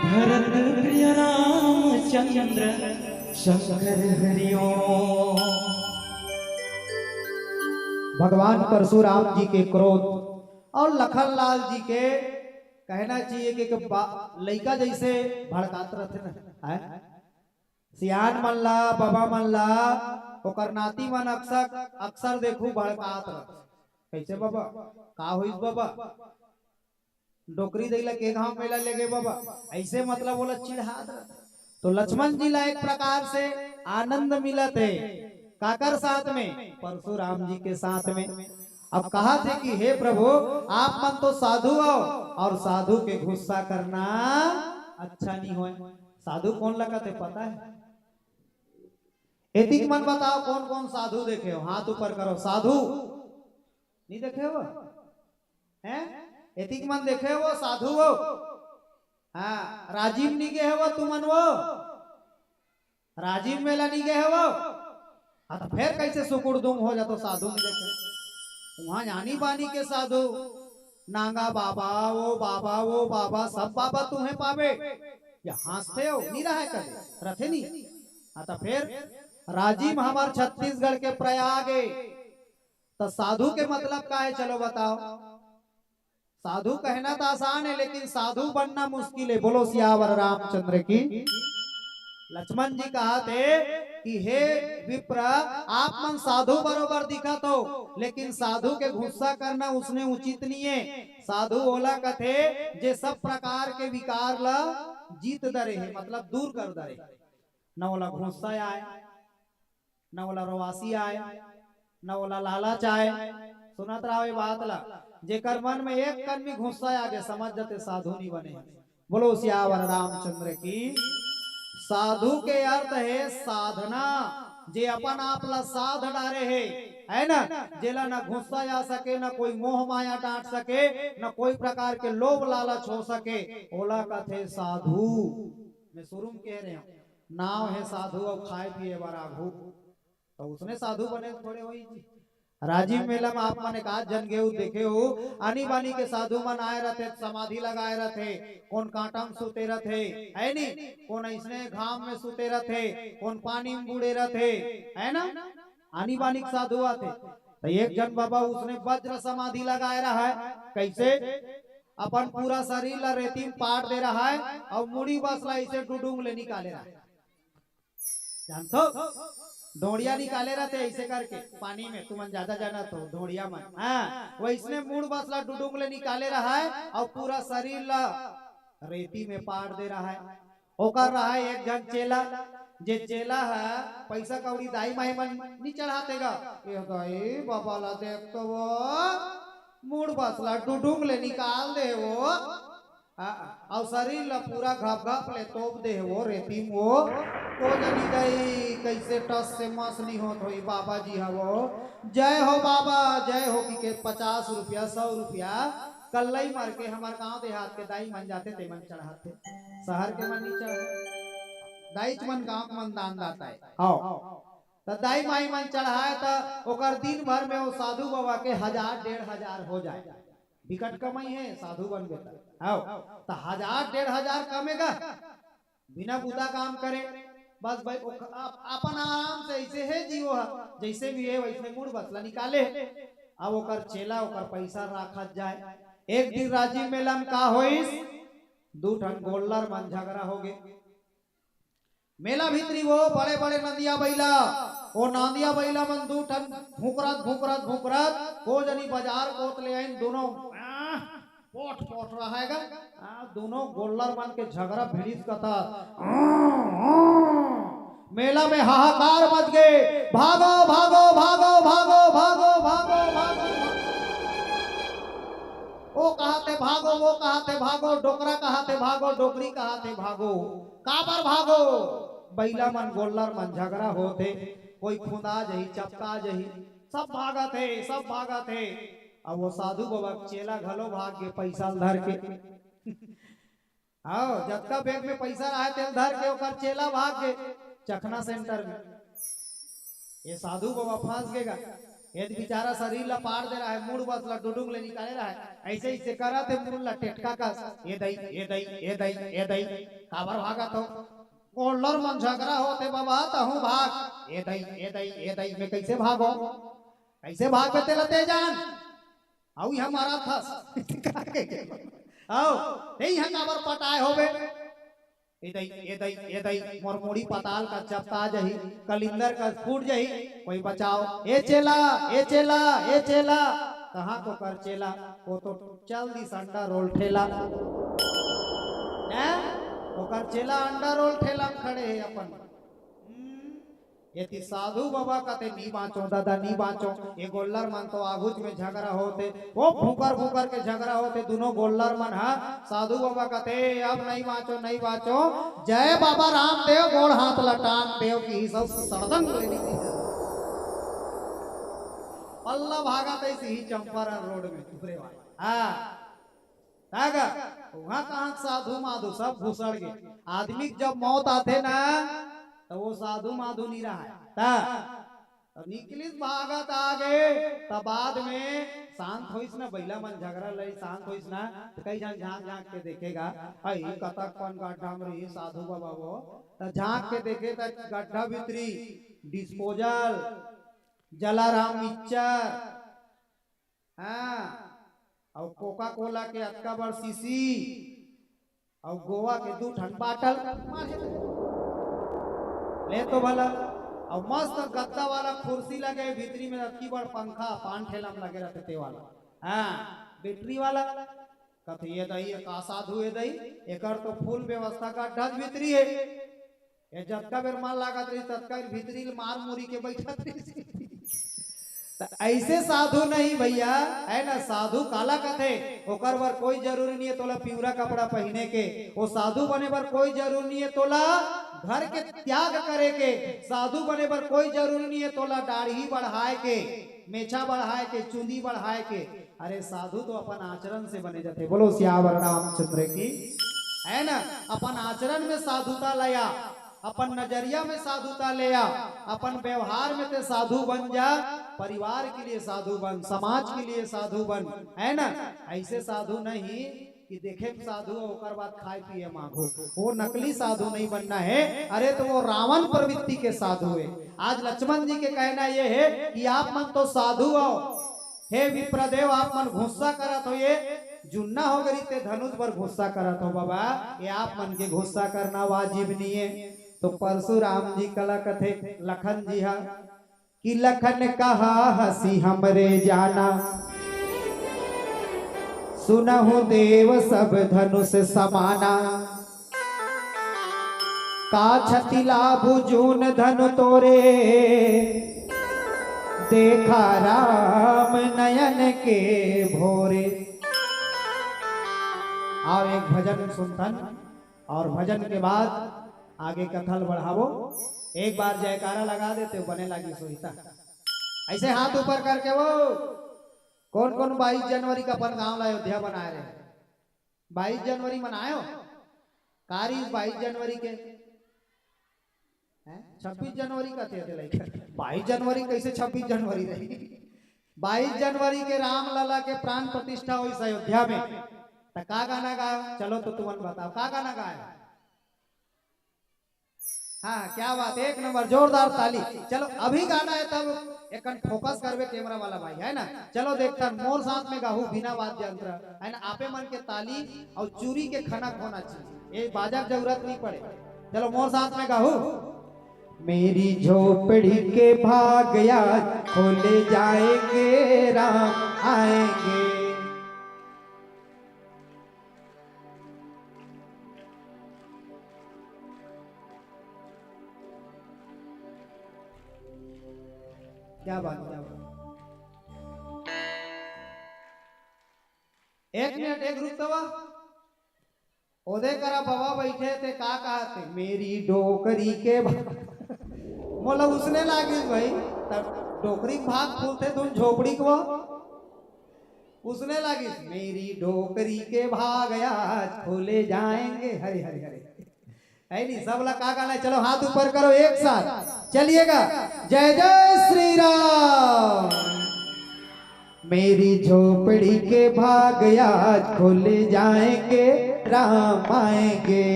भरत प्रिय रामचंद्र शंकर हरिओम। भगवान परशुराम जी के क्रोध और लखन लाल जी के कहना चाहिए कि, कि बा-, लइका जैसे भड़कात रहते ना, हैं? सियान मन ला, बाबा मन ला, ओकर नाती मन अक्सर, अक्सर देखू भड़कात रहते। कैसे बाबा? का होइस बाबा? डोकरी दई ला के घांव मेला लेगे बाबा? ऐसे मतलब ओला चिढ़ात रहते। तो लक्ष्मण जी ला एक प्रकार से आनंद मिलत हे। काकर साथ में? परशुराम जी के साथ में। अब कहत हे कि हे प्रभु, आप मन तो साधु हो और साधु के गुस्सा करना अच्छा नहीं होय। साधु कोन ला कथे पता हे? एतिक मन बताओ, कोन कोन साधु देखे हो? हाथ ऊपर करो। साधु नहीं देखे हो? हैं? एतिक मन देखे हो साधु हो? हाँ, राजिम नहीं गे हो तुमन वो? राजिम मेला नहीं गे हो? हाँ, तो फेर कैसे सुकुड़दुम हो जातो साधु नहीं देखे? उहाँ आनी बानी के साधु, नांगा बाबा, वो बाबा, वो बाबा, सब बाबा तुम्हें पावे। या हाँसथे हो, नहीं रहा है कभी, रथे नहीं। हाँ, तो फेर राजिम हमर छत्तीसगढ़ के प्रयाग हे, तो साधु के मतलब का हे, चलो बताओ। साधु कहना तो आसान हे, लेकिन साधु बनना मुश्किल हे। बोलो सियावर रामचंद्र की। लक्ष्मण जी कहत हे कि हे विप्र, आप मन साधु बरोबर दिखत हो, लेकिन साधु के गुस्सा करना उसने उचित नहीं हे। साधु ओला कथे जे सब प्रकार के विकार ला जीत डरे हे, मतलब दूर कर डरे। न ओला गुस्सा आय, न ओला रोवासी आय, न ओला लालच आय। सुनत रहो ये बात ला, जेकर मन में एक कन भी गुस्सा आगे, समझ जाते साधु नहीं बने। बोलो सियावर रामचंद्र की। साधु के अर्थ हे साधना, जे अपन आप ला साध डारे हे, है ना? जेला न गुस्सा आ सके, न कोई मोह माया डांट सके, न कोई प्रकार के लोभ लालच हो सके, ओला कथे साधु। मैं शुरू में कह रहे हूँ, नाव हे साधु अउ खाए पिए बर आघू, तो उसने साधु बने थोड़े होई जी। राजिम मेला में आप मन एकाध झन गेहू देखे हो, आनी बानी के साधु मन आए रथे, समाधि लगाए रथे, कोन कांटा में सुते रथे, है नी? कोन अइसने घाम में सुते रथे, कोन पानी में बूड़े रथे, है ना? आनी बानी के साधु आथे। तो एक झन बाबा उसने वज्र समाधि लगाए रहा है। कैसे? अपन पूरा शरीर ला रेती में पाट दे रहा है और मुड़ी बस ला ऐसे डुडुंग ले निकाले रहा है। जानथो, ढोड़िया निकाले रहते ऐसे करके पानी में, तुमन ज्यादा जानत हो ढोड़िया मन। हाँ, वैसने मुड़ बस ला डुडुंग ले निकाले रहा है और पूरा शरीर ला रेती में पाट दे रहा है। ओकर रहा है एक झन चेला, जे चेला है पैसा कौड़ी दाई माई मन नहीं चढ़ाते गा। ये दाई बाबा ला देख तो वो मुड़ बस ला डुडुंग ले निकाल दे वो। आ, अउ शरीर ला पूरा घप घप ले तोप दे हे वो रेती में वो। तो जनी दाई कैसे टस से मस नहीं होत होई, बाबा जी हा वो। जय हो बाबा, जय हो कि के पचास रुपया, सौ रुपया कल्लई मर के हमर गांव देहात के दाई मन जाथे, ते मन चढ़ाथे। शहर के मन नहीं चढ़ाए, दाईच मन गांव के मन दान दाता है। आओ, त दाई माई मन चढ़ाए त ओकर दिन भर में वो साधु बाबा के हजार डेढ़ हजार हो जाए। बिकट कमाई है साधु बन गे त। आओ, त हजार डेढ़ हजार कमेगा, बिना बुता काम करे, बस भाई ओख-, आप, अपन आराम से ऐसे है जीवो है, जैसे भी है वैसे मुड़ बसला निकाले। अब ओकर चेला ओकर पैसा राखत जाए। एक दिन राजिम मेला में का होइस, दू ठन गोल्लर मन झगरा होगे। मेला भीतरी वो बड़े बड़े नंदिया बइला, वो नंदिया बइला मन दू ठन भूकरत भूकरत भूकरत को जनी बजार कोत ले आइन, दूनों आह, पोठ पोठ रहेगा। आ, दूनों गोल्लर मन के झगरा भिड़िस कथा। मेला में हाहाकार मच गे। भागो, भागो, भागो, भागो। वो कहाथे भागो, वो कहाथे भागो, डोकरा कहाथे भागो, डोकरी कहाथे भागो। काबर भागो? बइला मन, गोल्लर मन झगरा होथे, कोई खुंदा जही, चपका जही, सब भागत हे, सब भागत हे। अब वो साधु बाबा के चेला घलो भाग गे पैसा ल धर के। हाँ, जतका बैग में पैसा रहे तेल धर के ओकर चेला भाग गे चखना सेंटर में। ये साधु बाबा फंस गेगा। ये तो बेचारा शरीर ला पार दे रहा है, मूड़ बस ला डुडुंग ले निकाले रहा है, ऐसे ऐसे करा थे मूड़ ला टेटका कस, ये दई, ये दई, ये दई, ये दई। काबर भागत हो? गोल्लर मन झगरा होथे बाबा, तहूँ भाग। ये दई, ये दई, ये दई, मैं कैसे भागो? कैसे भाग बे तेला ते जान? अउ इहाँ मरा थस। अउ ते इहाँ काबर पटाए होबे? ए दई, ए दई, ए दई, मोर मुड़ी पताल का चपका जही, कलिंदर का फूट जही, कोई बचाओ। ए चेला, ए चेला, ए चेला। कहाँ को कर चेला? वो तो चल दिस अंडा रोल ठेला। हैं? ओकर चेला अंडा रोल ठेला में खड़े हे अपन। हम्म। एती साधु बाबा कथे, "नी बाँचो दादा, नी बाँचो।" ये गोल्लर मन तो आगुच में झगरा होथे, वो भूकर भूकर के झगरा होथे दूनों गोल्लर मन ह। साधु बाबा कथे, "अब नहीं बाँचो, नहीं बाँचो, जय बाबा रामदेव, गोड़ हाथ लटान देव की ही सब सड़दंग लेनी थी।" पल्ला भागा तैसे ही चंपारण रोड में घूरे वाला। हाँ। तागा, उहाँ कहाँ साधु माधु, सब भूसड़ गे। आदमी के जब मौत आथे ना, त वो साधु माधु नी रहय। त, त निकलिस भागत आगे, त बाद में शांत होइस ना, बइला मन झगरा लड़ी शांत होइस ना, त कई झन झांक झांक के देखेगा, अई कतक कन गड्ढा में रही साधु बाबा वो, त झांक के देखे त गड्ढा भीतरी disposal, जलाराम मिक्सचर, हाँ, अउ कोका कोला के अतका बड़ शीशी, अउ गोवा के दू ठन बाटल, ले तो भला, अउ मस्त गद्दा वाला कुर्सी लगे, भीतरी में अतकी बड़ पंखा, पान ठेला में लगे रहते ते वाला, हाँ, बैटरी वाला। कथे, "ये दई, ये का साधु हे दई, एकर तो full व्यवस्था गड्ढा भीतरी हे।" ये जतका बेर मन लागत रहिस, ततका बेर भीतरी ल मार मुरी के बइठत रहिस। त ऐसे साधु नहीं भैया, है ना? साधु काला कथे, ओकर बर कोई जरूरी नहीं है तोला पिवरा कपड़ा पहिने के। वो साधु बने बर कोई जरूरी नहीं है तोला घर के त्याग करे के। साधु बने बर कोई जरूरी नहीं है तोला दाढ़ी बढ़ाए के, मेछा बढ़ाए के, चुंदी बढ़ाए के। अरे, साधु तो अपन आचरण से बने जाथे। बोलो सियावर रामचंद्र की, है ना? अपन आचरण में साधुता लया, अपन नजरिया में साधुता ले आ, अपन व्यवहार में ते साधु बन जा, परिवार के लिए साधु बन, समाज के लिए साधु बन, है ना? ऐसे साधु नहीं कि देखे में साधु हो, ओकर बाद खाए पिए मांगो, वो नकली साधु नहीं बनना है। अरे, तो वो रावण प्रवृत्ति के साधु है। आज लक्ष्मण जी के कहना ये है कि आप मन तो साधु हो, हे विप्रदेव, आप मन गुस्सा करत हो, ये जुन्ना हो गरी ते धनुष पर गुस्सा करत हो बाबा, ये आप मन के गुस्सा करना वाजिब नहीं है। तो परशुराम जी कला कथे लखन जी हा कि लखन कहा हँसी हमरे जाना, सुनहु देव सब धनुष समाना। का छति लाबू जून धनु तोरे, देखा राम नयन के भोरे। आओ एक भजन सुनथन और भजन के बाद आगे कथा ल बढ़ाबो। एक बार जयकारा लगा देते, बने लागी सोहिता। ऐसे हाथ ऊपर करके वो कौन कौन बाईस जनवरी का अपन गांव ला अयोध्या बनाए रहे? बाईस जनवरी मनायो? का रहिस बाईस जनवरी के? हैं? छब्बीस जनवरी का थे, थे लइका। बाईस जनवरी कैसे छब्बीस जनवरी रही? बाईस जनवरी के रामलला के प्राण प्रतिष्ठा होइस अयोध्या में। त का गाना गायो? चलो तो तुमन बताओ, का गाना गायो? हाँ, क्या बात है, एक नंबर, जोरदार ताली। चलो, अभी गाना है, तब एकन फोकस करबे कैमरा वाला भाई, है ना? चलो देखथन, मोर साथ में गाहू बिना वाद्य यंत्र, है ना? आपे मन के ताली और चूरी के खनक होना चाहिए, ये बाजा के जरूरत नहीं पड़े। चलो, मोर साथ में गाहू। मेरी झोपड़ी के भाग आज खोले जाएंगे, राम आएंगे। क्या बात, क्या बात। एक मिनट, एक रुक तो। ओदे करा बाबा बैठे थे, का कहा थे, मेरी डोकरी के भा-, मोला उसने लागिस भाई। तब डोकरी के भाग खोलथे, तुम झोपड़ी को उसने लागिस, मेरी डोकरी के भाग आज खोले जाएंगे। हरे हरे हरे, है नहीं? सब ला का गाना है? चलो, हाथ ऊपर करो एक साथ, चलिएगा। जय जय श्री राम। मेरी झोपड़ी के भाग आज खुले जाएंगे, राम आएंगे।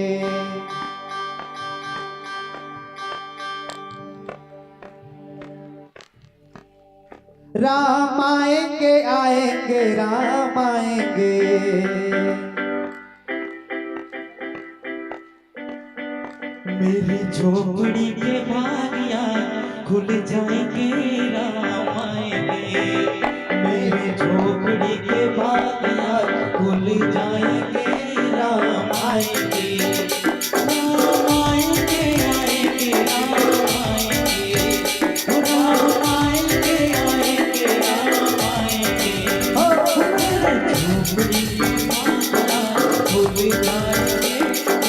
राम आएंगे, आएंगे, राम आएंगे। मेरी झोपड़ी के बागिया खुल जाएंगे, राम आएंगे। मेरी झोपड़ी के बागिया खुल जाएंगे, राम आएंगे। राम आएंगे, आएंगे, राम आएंगे। राम आएंगे, आएंगे, राम आएंगे। ओ, मेरी झोपड़ी के बागिया खुल जाएंगे,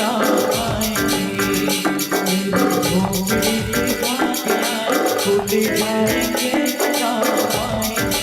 राम आएंगे। मेरी झोपड़ी के बागिया खुल जाएंगे, राम आएंगे।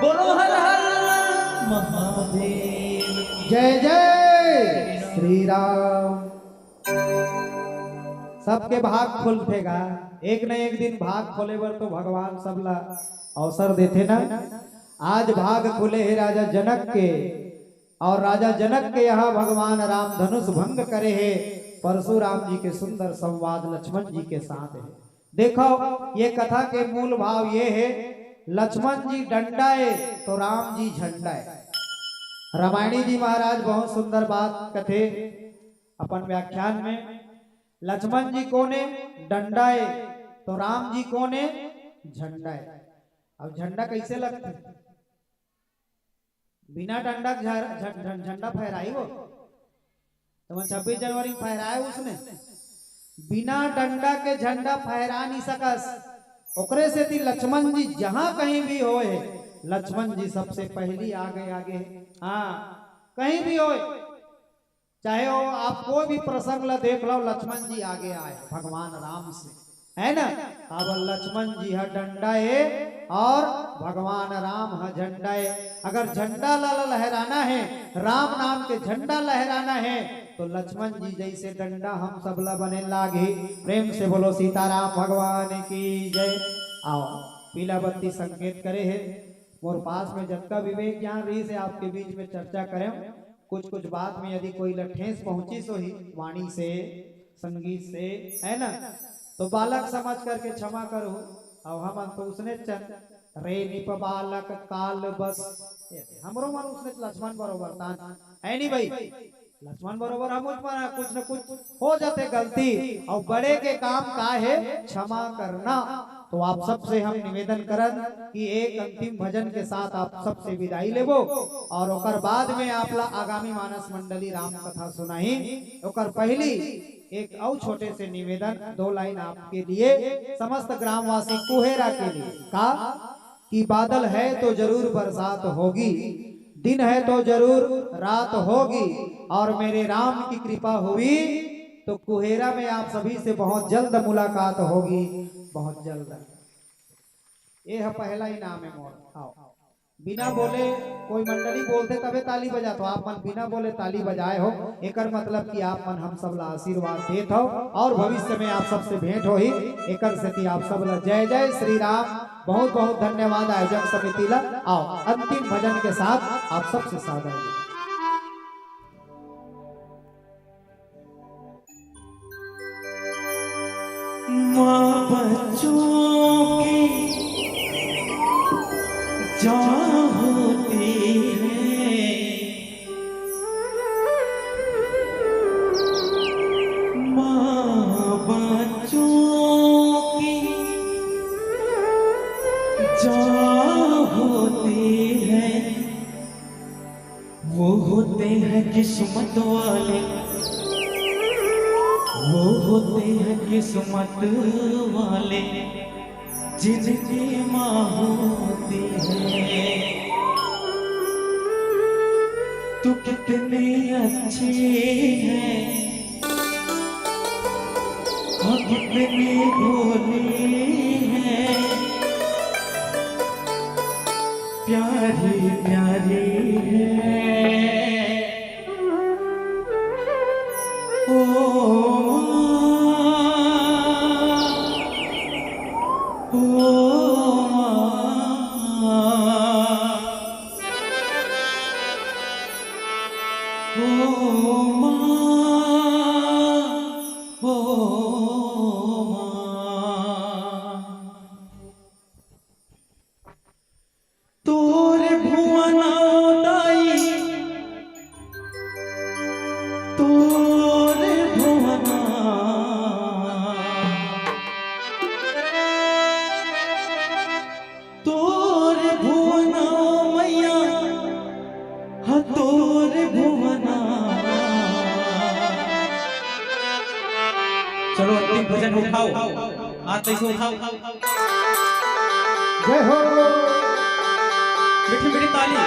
बोलो हर हर महादेव। जय जय श्री राम। सबके भाग खुलथे गा, एक न एक दिन भाग खोले बर तो भगवान सब ला अवसर देथे ना। आज भाग खुले हे राजा जनक के, और राजा जनक के यहाँ भगवान राम धनुष भंग करे हे। परशुराम जी के सुंदर संवाद लक्ष्मण जी के साथ हे। देखो, ये कथा के मूल भाव ये हे, लक्ष्मण जी डंडा ए तो राम जी झंडा ए। रामायणी जी महाराज बहुत सुंदर बात कथे अपन व्याख्यान में, लक्ष्मण जी कोन ए? डंडा ए। तो राम जी कोन ए? झंडा ए। अब झंडा कैसे लगथे? बिना डंडा के झ-, झ-, झ-, झंडा फहराही वो? तो मैं छब्बीस जनवरी में फहराए उसने, बिना डंडा के झंडा फहरा नहीं सकस। ओकरे सेती लक्ष्मण जी जहां कहीं भी होए, लक्ष्मण जी सबसे पहली आगे आगे। हाँ, कहीं भी होए, चाहे वो आप कोई भी प्रसंग ला देख लो, लक्ष्मण जी आगे आए भगवान राम से, है ना? अब लक्ष्मण जी ह डंडा ए और भगवान राम ह झंडा ए। अगर झंडा ला, ला लहराना हे, राम नाम के झंडा लहराना हे, तो लक्ष्मण जी जैसे डंडा हम सब ला बने लागही। प्रेम से बोलो सीताराम भगवान की जय। आओ, पीला बत्ती संकेत करे हे। मोर पास में जतका विवेक ज्ञान रहिस हे, आपके बीच में चर्चा करेंव। कुछ कुछ बात में यदि कोई ला ठेस पहुंचिस होही वाणी से, संगीत से, है ना, तो बालक समझ करके क्षमा करो। और हमन तो उसने चंद रे निप बालक काल बस, हमरो मन उसने लक्ष्मण बरोबर तान, है नहीं भाई? लक्ष्मण बरोबर हम कुछ मन कुछ न कुछ हो जाथे गलती, और बड़े के काम का हे? क्षमा करना। तो आप सबसे हम निवेदन करन कि एक अंतिम भजन के साथ आप सबसे विदाई लेबो, और ओकर बाद में आप ला आगामी मानस मंडली राम कथा सुनाही। ओकर पहली एक अउ छोटे से निवेदन, दो लाइन आपके लिए, समस्त ग्रामवासी कुहेरा के लिए। का कि बादल है तो जरूर बरसात होगी, दिन है तो जरूर रात होगी, और मेरे राम की कृपा हुई तो कुहेरा में आप सभी से बहुत जल्द मुलाकात होगी, बहुत जल्द। ये है पहला इनाम है मोर। आओ, बिना बोले कोई मंडली बोलथे तबे ताली बजाथो, आप मन बिना बोले ताली बजाए हो, एकर मतलब कि आप मन हम सब ला आशीर्वाद देत हो और भविष्य में आप सबसे भेंट होही। एकर सेती आप सब ला जय जय श्री राम। बहुत बहुत धन्यवाद आयोजक समिति ला। आओ, अंतिम भजन के साथ आप सबसे सादर। माँ बच्चों की जान होती है, माँ बच्चों की जान होती है। वो होते हैं किस्मत वाले, वो होते हैं किस्मत वाले, जिनकी माँ होती है। तू कितनी अच्छी है, हाँ, कितनी भोली है, प्यारी प्यारी है। ओ माँ, ओ माँ, ओ माँ, ओ माँ। तोरे भुवन भजन उठाओ, हाथ ऐसे उठाओ। जय हो। मीठी मीठी ताली।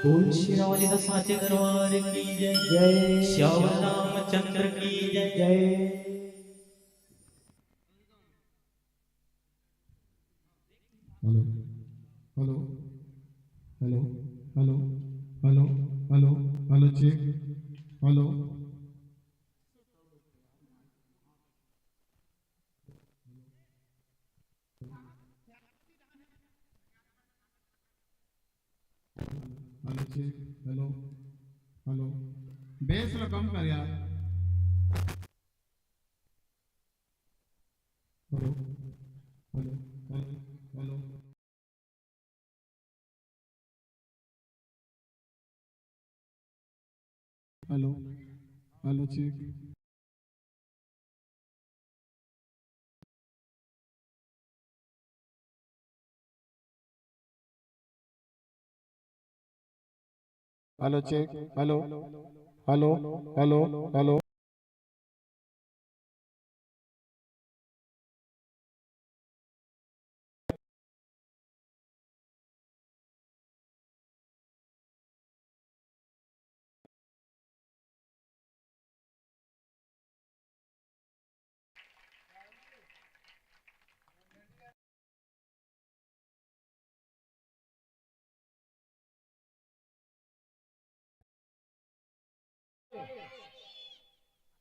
बोल शेरा वाले का साचे दरबार की जय। जय। श्याम रामचंद्र की जय। जय। Hello, hello, hello, hello, hello, hello, hello, check, hello. Hello, check, hello, hello. Bass ला कम कर यार। Hello, hello, hello, hello. Hello, hello, check. Hello, check. Hello, hello, hello, hello.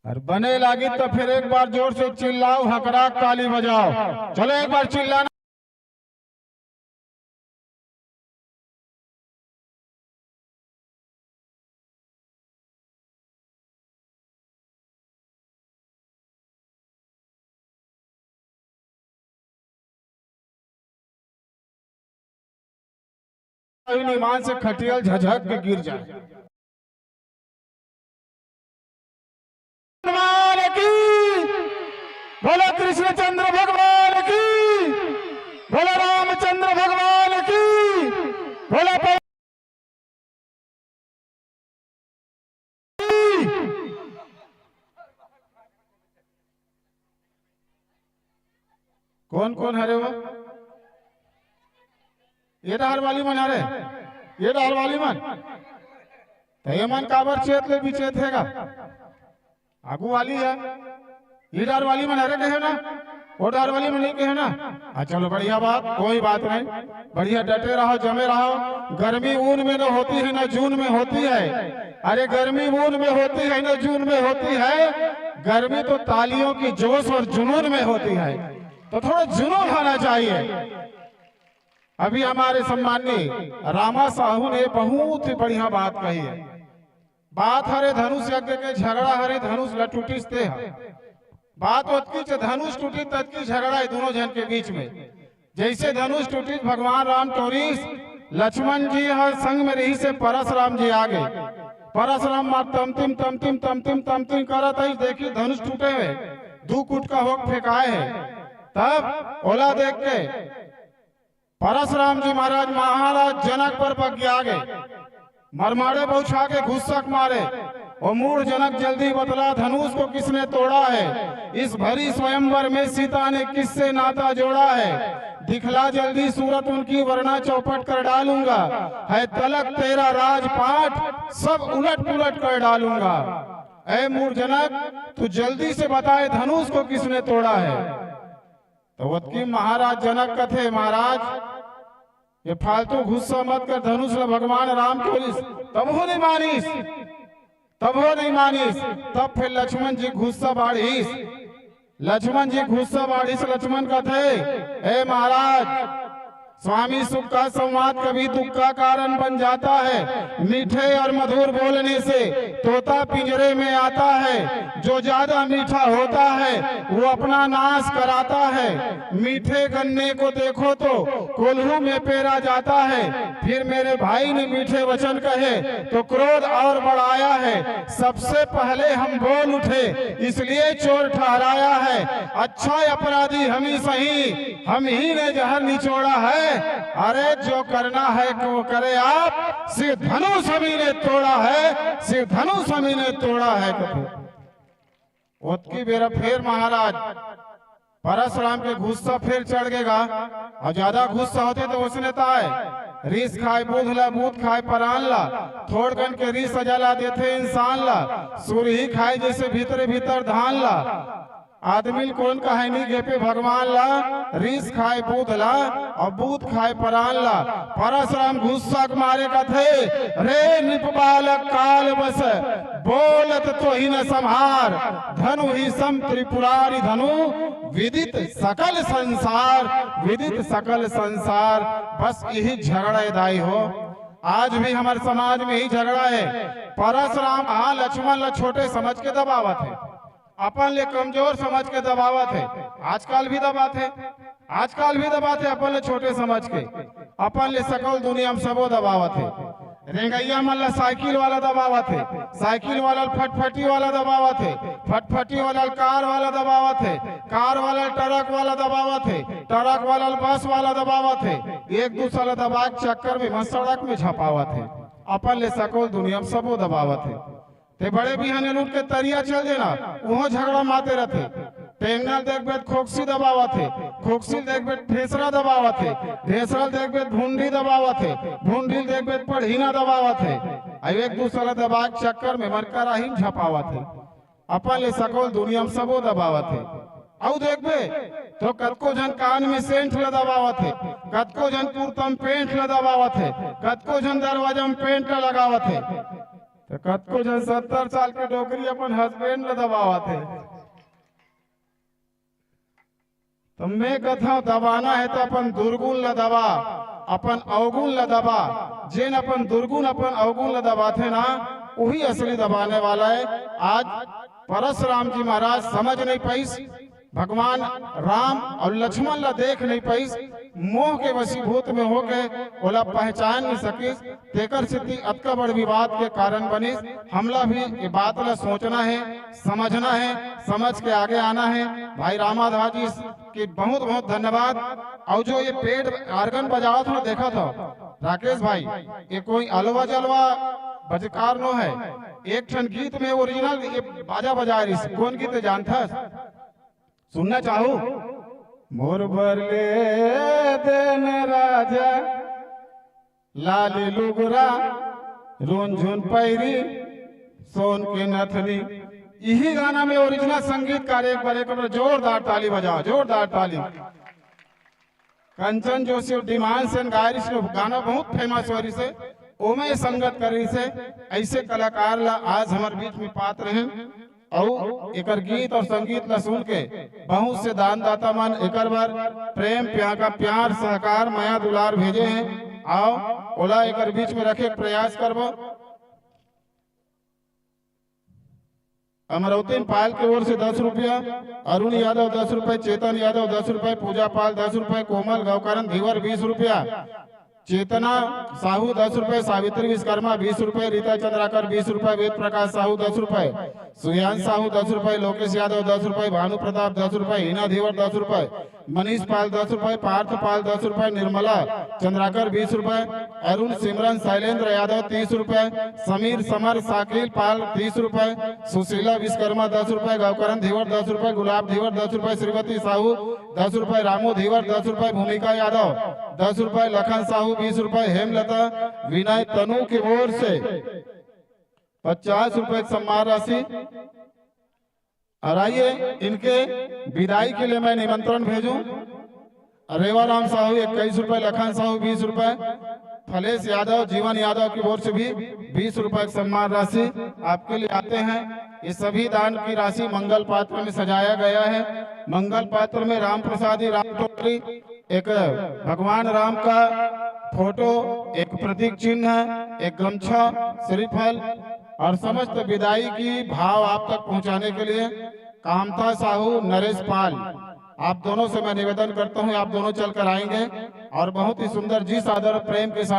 अउ बने लागी त फेर एक बार जोर से चिल्लाव, हकरा ताली बजाव। चलो एक बार चिल्लाना। ईमान से खटिया ल झझक के गिर जाए। भगवान की रामचंद्र भगवान की, भोला रामचंद्र भगवान की, भोला पै- कौन कौन हरे वो? ये डहर वाली मन हरे, ये डहर वाली मन। त ये मन काबर चेत ले बिचेत हे गा? आगू वाली हे, ये डहर वाली मन हरे कहे ना, वो डहर वाली मन नहीं कहे ना। हाँ, चलो, बढ़िया बात, कोई बात नहीं, बढ़िया डटे रहो, जमे रहो। गर्मी ऊन में न होती है, न जून में होती है। अरे, गर्मी ऊन में होती है, न जून में होती है। गर्मी तो तालियों की जोश और जुनून में होती है, तो थोड़ा जुनून होना चाहिए। अभी हमारे सम्माननीय रामा साहू ने बहुत ही बढ़िया बात कही है। बात हरे धनुष यज्ञ के, झगड़ा हरे धनुष ल टूटिस ते ह। बात ओतकीच, धनुष टूटिस ततकीच झगड़ा हे दूनों झन के बीच में। जइसे धनुष टूटिस, भगवान राम टोरिस, लक्ष्मण जी ह संग में रहिसे, परसराम जी आगे। परसराम मार तमतिम तमतिम तमतिम तमतिम करत हे, देखिस धनुष टूटे हे, दू कुटका होके फेंकाए हे। तब ओला देख के परसराम जी महाराज, महाराज जनक बर बगियागे, मरमाड़े बउछा के गुस्सा के मारे, ओ मूढ़ जनक, जल्दी बतला, धनुष को किसने तोड़ा है? इस भरी स्वयंवर में सीता ने किससे नाता जोड़ा है? दिखला जल्दी सूरत उनकी, वरना चौपट कर डालूंगा। है तलक तेरा राजपाट, सब उलट पुलट कर डालूंगा। ऐ मूढ़ जनक, तू जल्दी से बताए, धनुष को किसने तोड़ा है? त ओतकी महाराज जनक कथे, महाराज, ये फालतू गुस्सा मत कर, धनुष ल भगवान राम टोरिस, तभो नहीं मानिस, तभो नहीं मानिस। तब फिर लक्ष्मण जी गुस्सा बाढ़िस, लक्ष्मण जी गुस्सा बाढ़िस, लक्ष्मण कथे, ए महाराज, स्वामी सुख का संवाद कभी दुख का कारण बन जाता है। मीठे और मधुर बोलने से तोता पिंजरे में आता है, जो ज्यादा मीठा होता है वो अपना नाश कराता है। मीठे गन्ने को देखो तो कोल्हू में पेरा जाता है। फिर मेरे भाई ने मीठे वचन कहे तो क्रोध और बढ़ाया है। सबसे पहले हम बोल उठे, इसलिए चोर ठहराया है। अच्छा अपराधी हम ही सही, हम ही ने जहर निचोड़ा है। अरे जो करना है वो करे आप, सिर धनुष हम ही ने तोड़ा है, सिर धनुष हम ही ने तोड़ा है। कथे ओतकी बेरा फेर महाराज परसराम के गुस्सा फेर चढ़ गेगा, और ज्यादा गुस्सा होथे त ओसने ताय, रिस खाय बुध ला, बूत खाय परान ला, थोड़कन के रिस जला देथे इंसान ला, सुरही खाय जइसे भीतरे भीतर धान ला। आदमी ल कोन कहय नी घेपे भगवान ला, रिस खाय बुध ला, अउ बूत खाय परान ला। परसराम गुस्सा के मारे कथे, रे नृप बालक काल बस, बोलत तोहि न सम्हार, धनु ही सम त्रिपुरारि धनु, विदित सकल संसार, विदित सकल संसार। बस यही झगड़ा हे दाई हो, आज भी हमर समाज में ही झगड़ा हे। परसराम हा लक्ष्मण ला छोटे समझ के दबावत हे, अपन ले कमजोर समझ के दबावत हे। आजकल भी दबाथे, आजकल भी दबाथे अपन ले छोटे समझ के, अपन ले सकल दुनिया म सबो दबावत हे। रेंगइया मन ला साइकिल वाला दबावत हे, साइकिल वाला ल फटफटी वाला दबावत हे, फटफटी वाला ल कार वाला दबावत हे, कार वाला ल ट्रक वाला दबावत हे, ट्रक वाला ल बस वाला दबावत हे। एक दूसरा ला दबाए के चक्कर में मन सड़क में झपावत हे। अपन ले सकल दुनिया म सबो दबावत हे। ते बड़े बिहाने लूट के तरिया चल देना, उहों झगड़ा माते रथे। टेंगना ल देखबे त खोकसी दबावत हे, खोकसी ल देखबे त ढेसरा दबावत हे, ढेसरा ल देखबे त भुंडी दबावत हे, भुंडी ल देखबे त पढ़ीना दबावत हे। अउ एक दूसरा ल दबाए के चक्कर में मन कराही म झपावत हे। अपन ले सकल दुनिया म सबो दबावत हे। अउ देखबे तो कतको झन कान में सेंट ल दबावत हे, कतको झन कुर्ता म पेंट ल दबावत हे, कतको झन दरवाजा म पेंट ल लगावत हे। त कतको झन सत्तर साल के डोकरी अपन हस्बैंड ल दबावत हे। त मैं कथंव, दबाना हे त अपन दुरगुन ल दबा, अपन अवगुन ल दबा। जेन अपन दुरगुन, अपन अवगुन ल दबाथे ना, उही असली दबाने वाला हे। आज परसराम जी महाराज समझ नहीं पाइस, भगवान राम अउ लक्ष्मण ला देख नइ पाइस, मोह के वशीभूत में होके ओला पहचान नइ सकिस, तेकर सेती अतका बड़ विवाद के कारण बनिस। हमला भी ये बात ला सोचना हे, समझना हे, समझ के आगे आना हे। भाई रामाधार जी के बहुत बहुत धन्यवाद। अउ जो ये पेड organ बजावत हो, देखत हो राकेश भाई, ये कोई अलवा जलवा बजकार नो हे। एक ठन गीत में original ये बाजा बजाए रहिस, कोन गीत हे जानथस? सुनना चाहू? मोर बर ले देन राजा लाली लुगरा, रुनझुन पैरी, सोन के नथनी। इही गाना में original संगीतकार एक बार, एक बार जोरदार ताली बजाओ, जोरदार ताली। कंचन जोशी डिमांड से गाय रिहिस, गाना बहुत famous हो रिहिस हे, ओमे संगत कर रिहिस हे। ऐसे कलाकार ला आज हमर बीच में पात रहेन। अउ एकर गीत अउ संगीत ला सुन के बहुत से दानदाता मन एकर बर प्रेम, प्यार का प्यार, सहकार, मया, दुलार भेजे हे। आओ, ओला एकर बीच में रखे के प्रयास करबो। अमरौतीन पाल के ओर से दस रुपया, अरुण यादव दस रुपए, चेतन यादव दस रुपए, पूजा पाल दस रुपए, कोमल गौकरण धीवर बीस रुपया, चेतना साहू दस रुपए, सावित्री विश्वकर्मा बीस रुपए, रीता चंद्राकर बीस रुपए, वेद प्रकाश साहू दस रुपए, सुयांश साहू दस रुपए, लोकेश यादव दस रुपए, भानु प्रताप दस रुपए, हिना धीवर दस रुपए, मनीष पाल दस रुपए, पार्थ पाल दस रुपए, निर्मला चंद्राकर बीस रुपए, अरुण सिमरन शैलेंद्र यादव तीस रुपए, समीर समर साकिल पाल तीस रुपए, सुशीला विश्वकर्मा दस रुपए, गौकरण धीवर दस रुपए, गुलाब धीवर दस रुपए, श्रीमती साहू दस रुपए, रामू धीवर दस रुपए, भूमिका यादव दस रुपए, लखन साहू बीस रुपए, हेमलता विनय तनु की ओर से पचास रुपए की सम्मान राशि। और आइए, इनके विदाई के लिए मैं निमंत्रण भेजूं। रेवाराम साहू इक्कीस रुपए, लखन साहू बीस रुपए, फलेश यादव, जीवन यादव की ओर से भी बीस रुपए की सम्मान राशि आपके लिए आते हैं। ये सभी दान की राशि मंगल पात्र में सजाया गया है। मंगल पात्र में राम प्रसादी राम टोकरी, एक भगवान राम का फोटो, एक प्रतीक चिन्ह, एक गमछा, श्रीफल और समस्त विदाई की भाव आप तक पहुंचाने के लिए कामता साहू, नरेश पाल, आप दोनों से मैं निवेदन करता हूं, आप दोनों चलकर आएंगे और बहुत ही सुंदर, जिस आदर प्रेम के साथ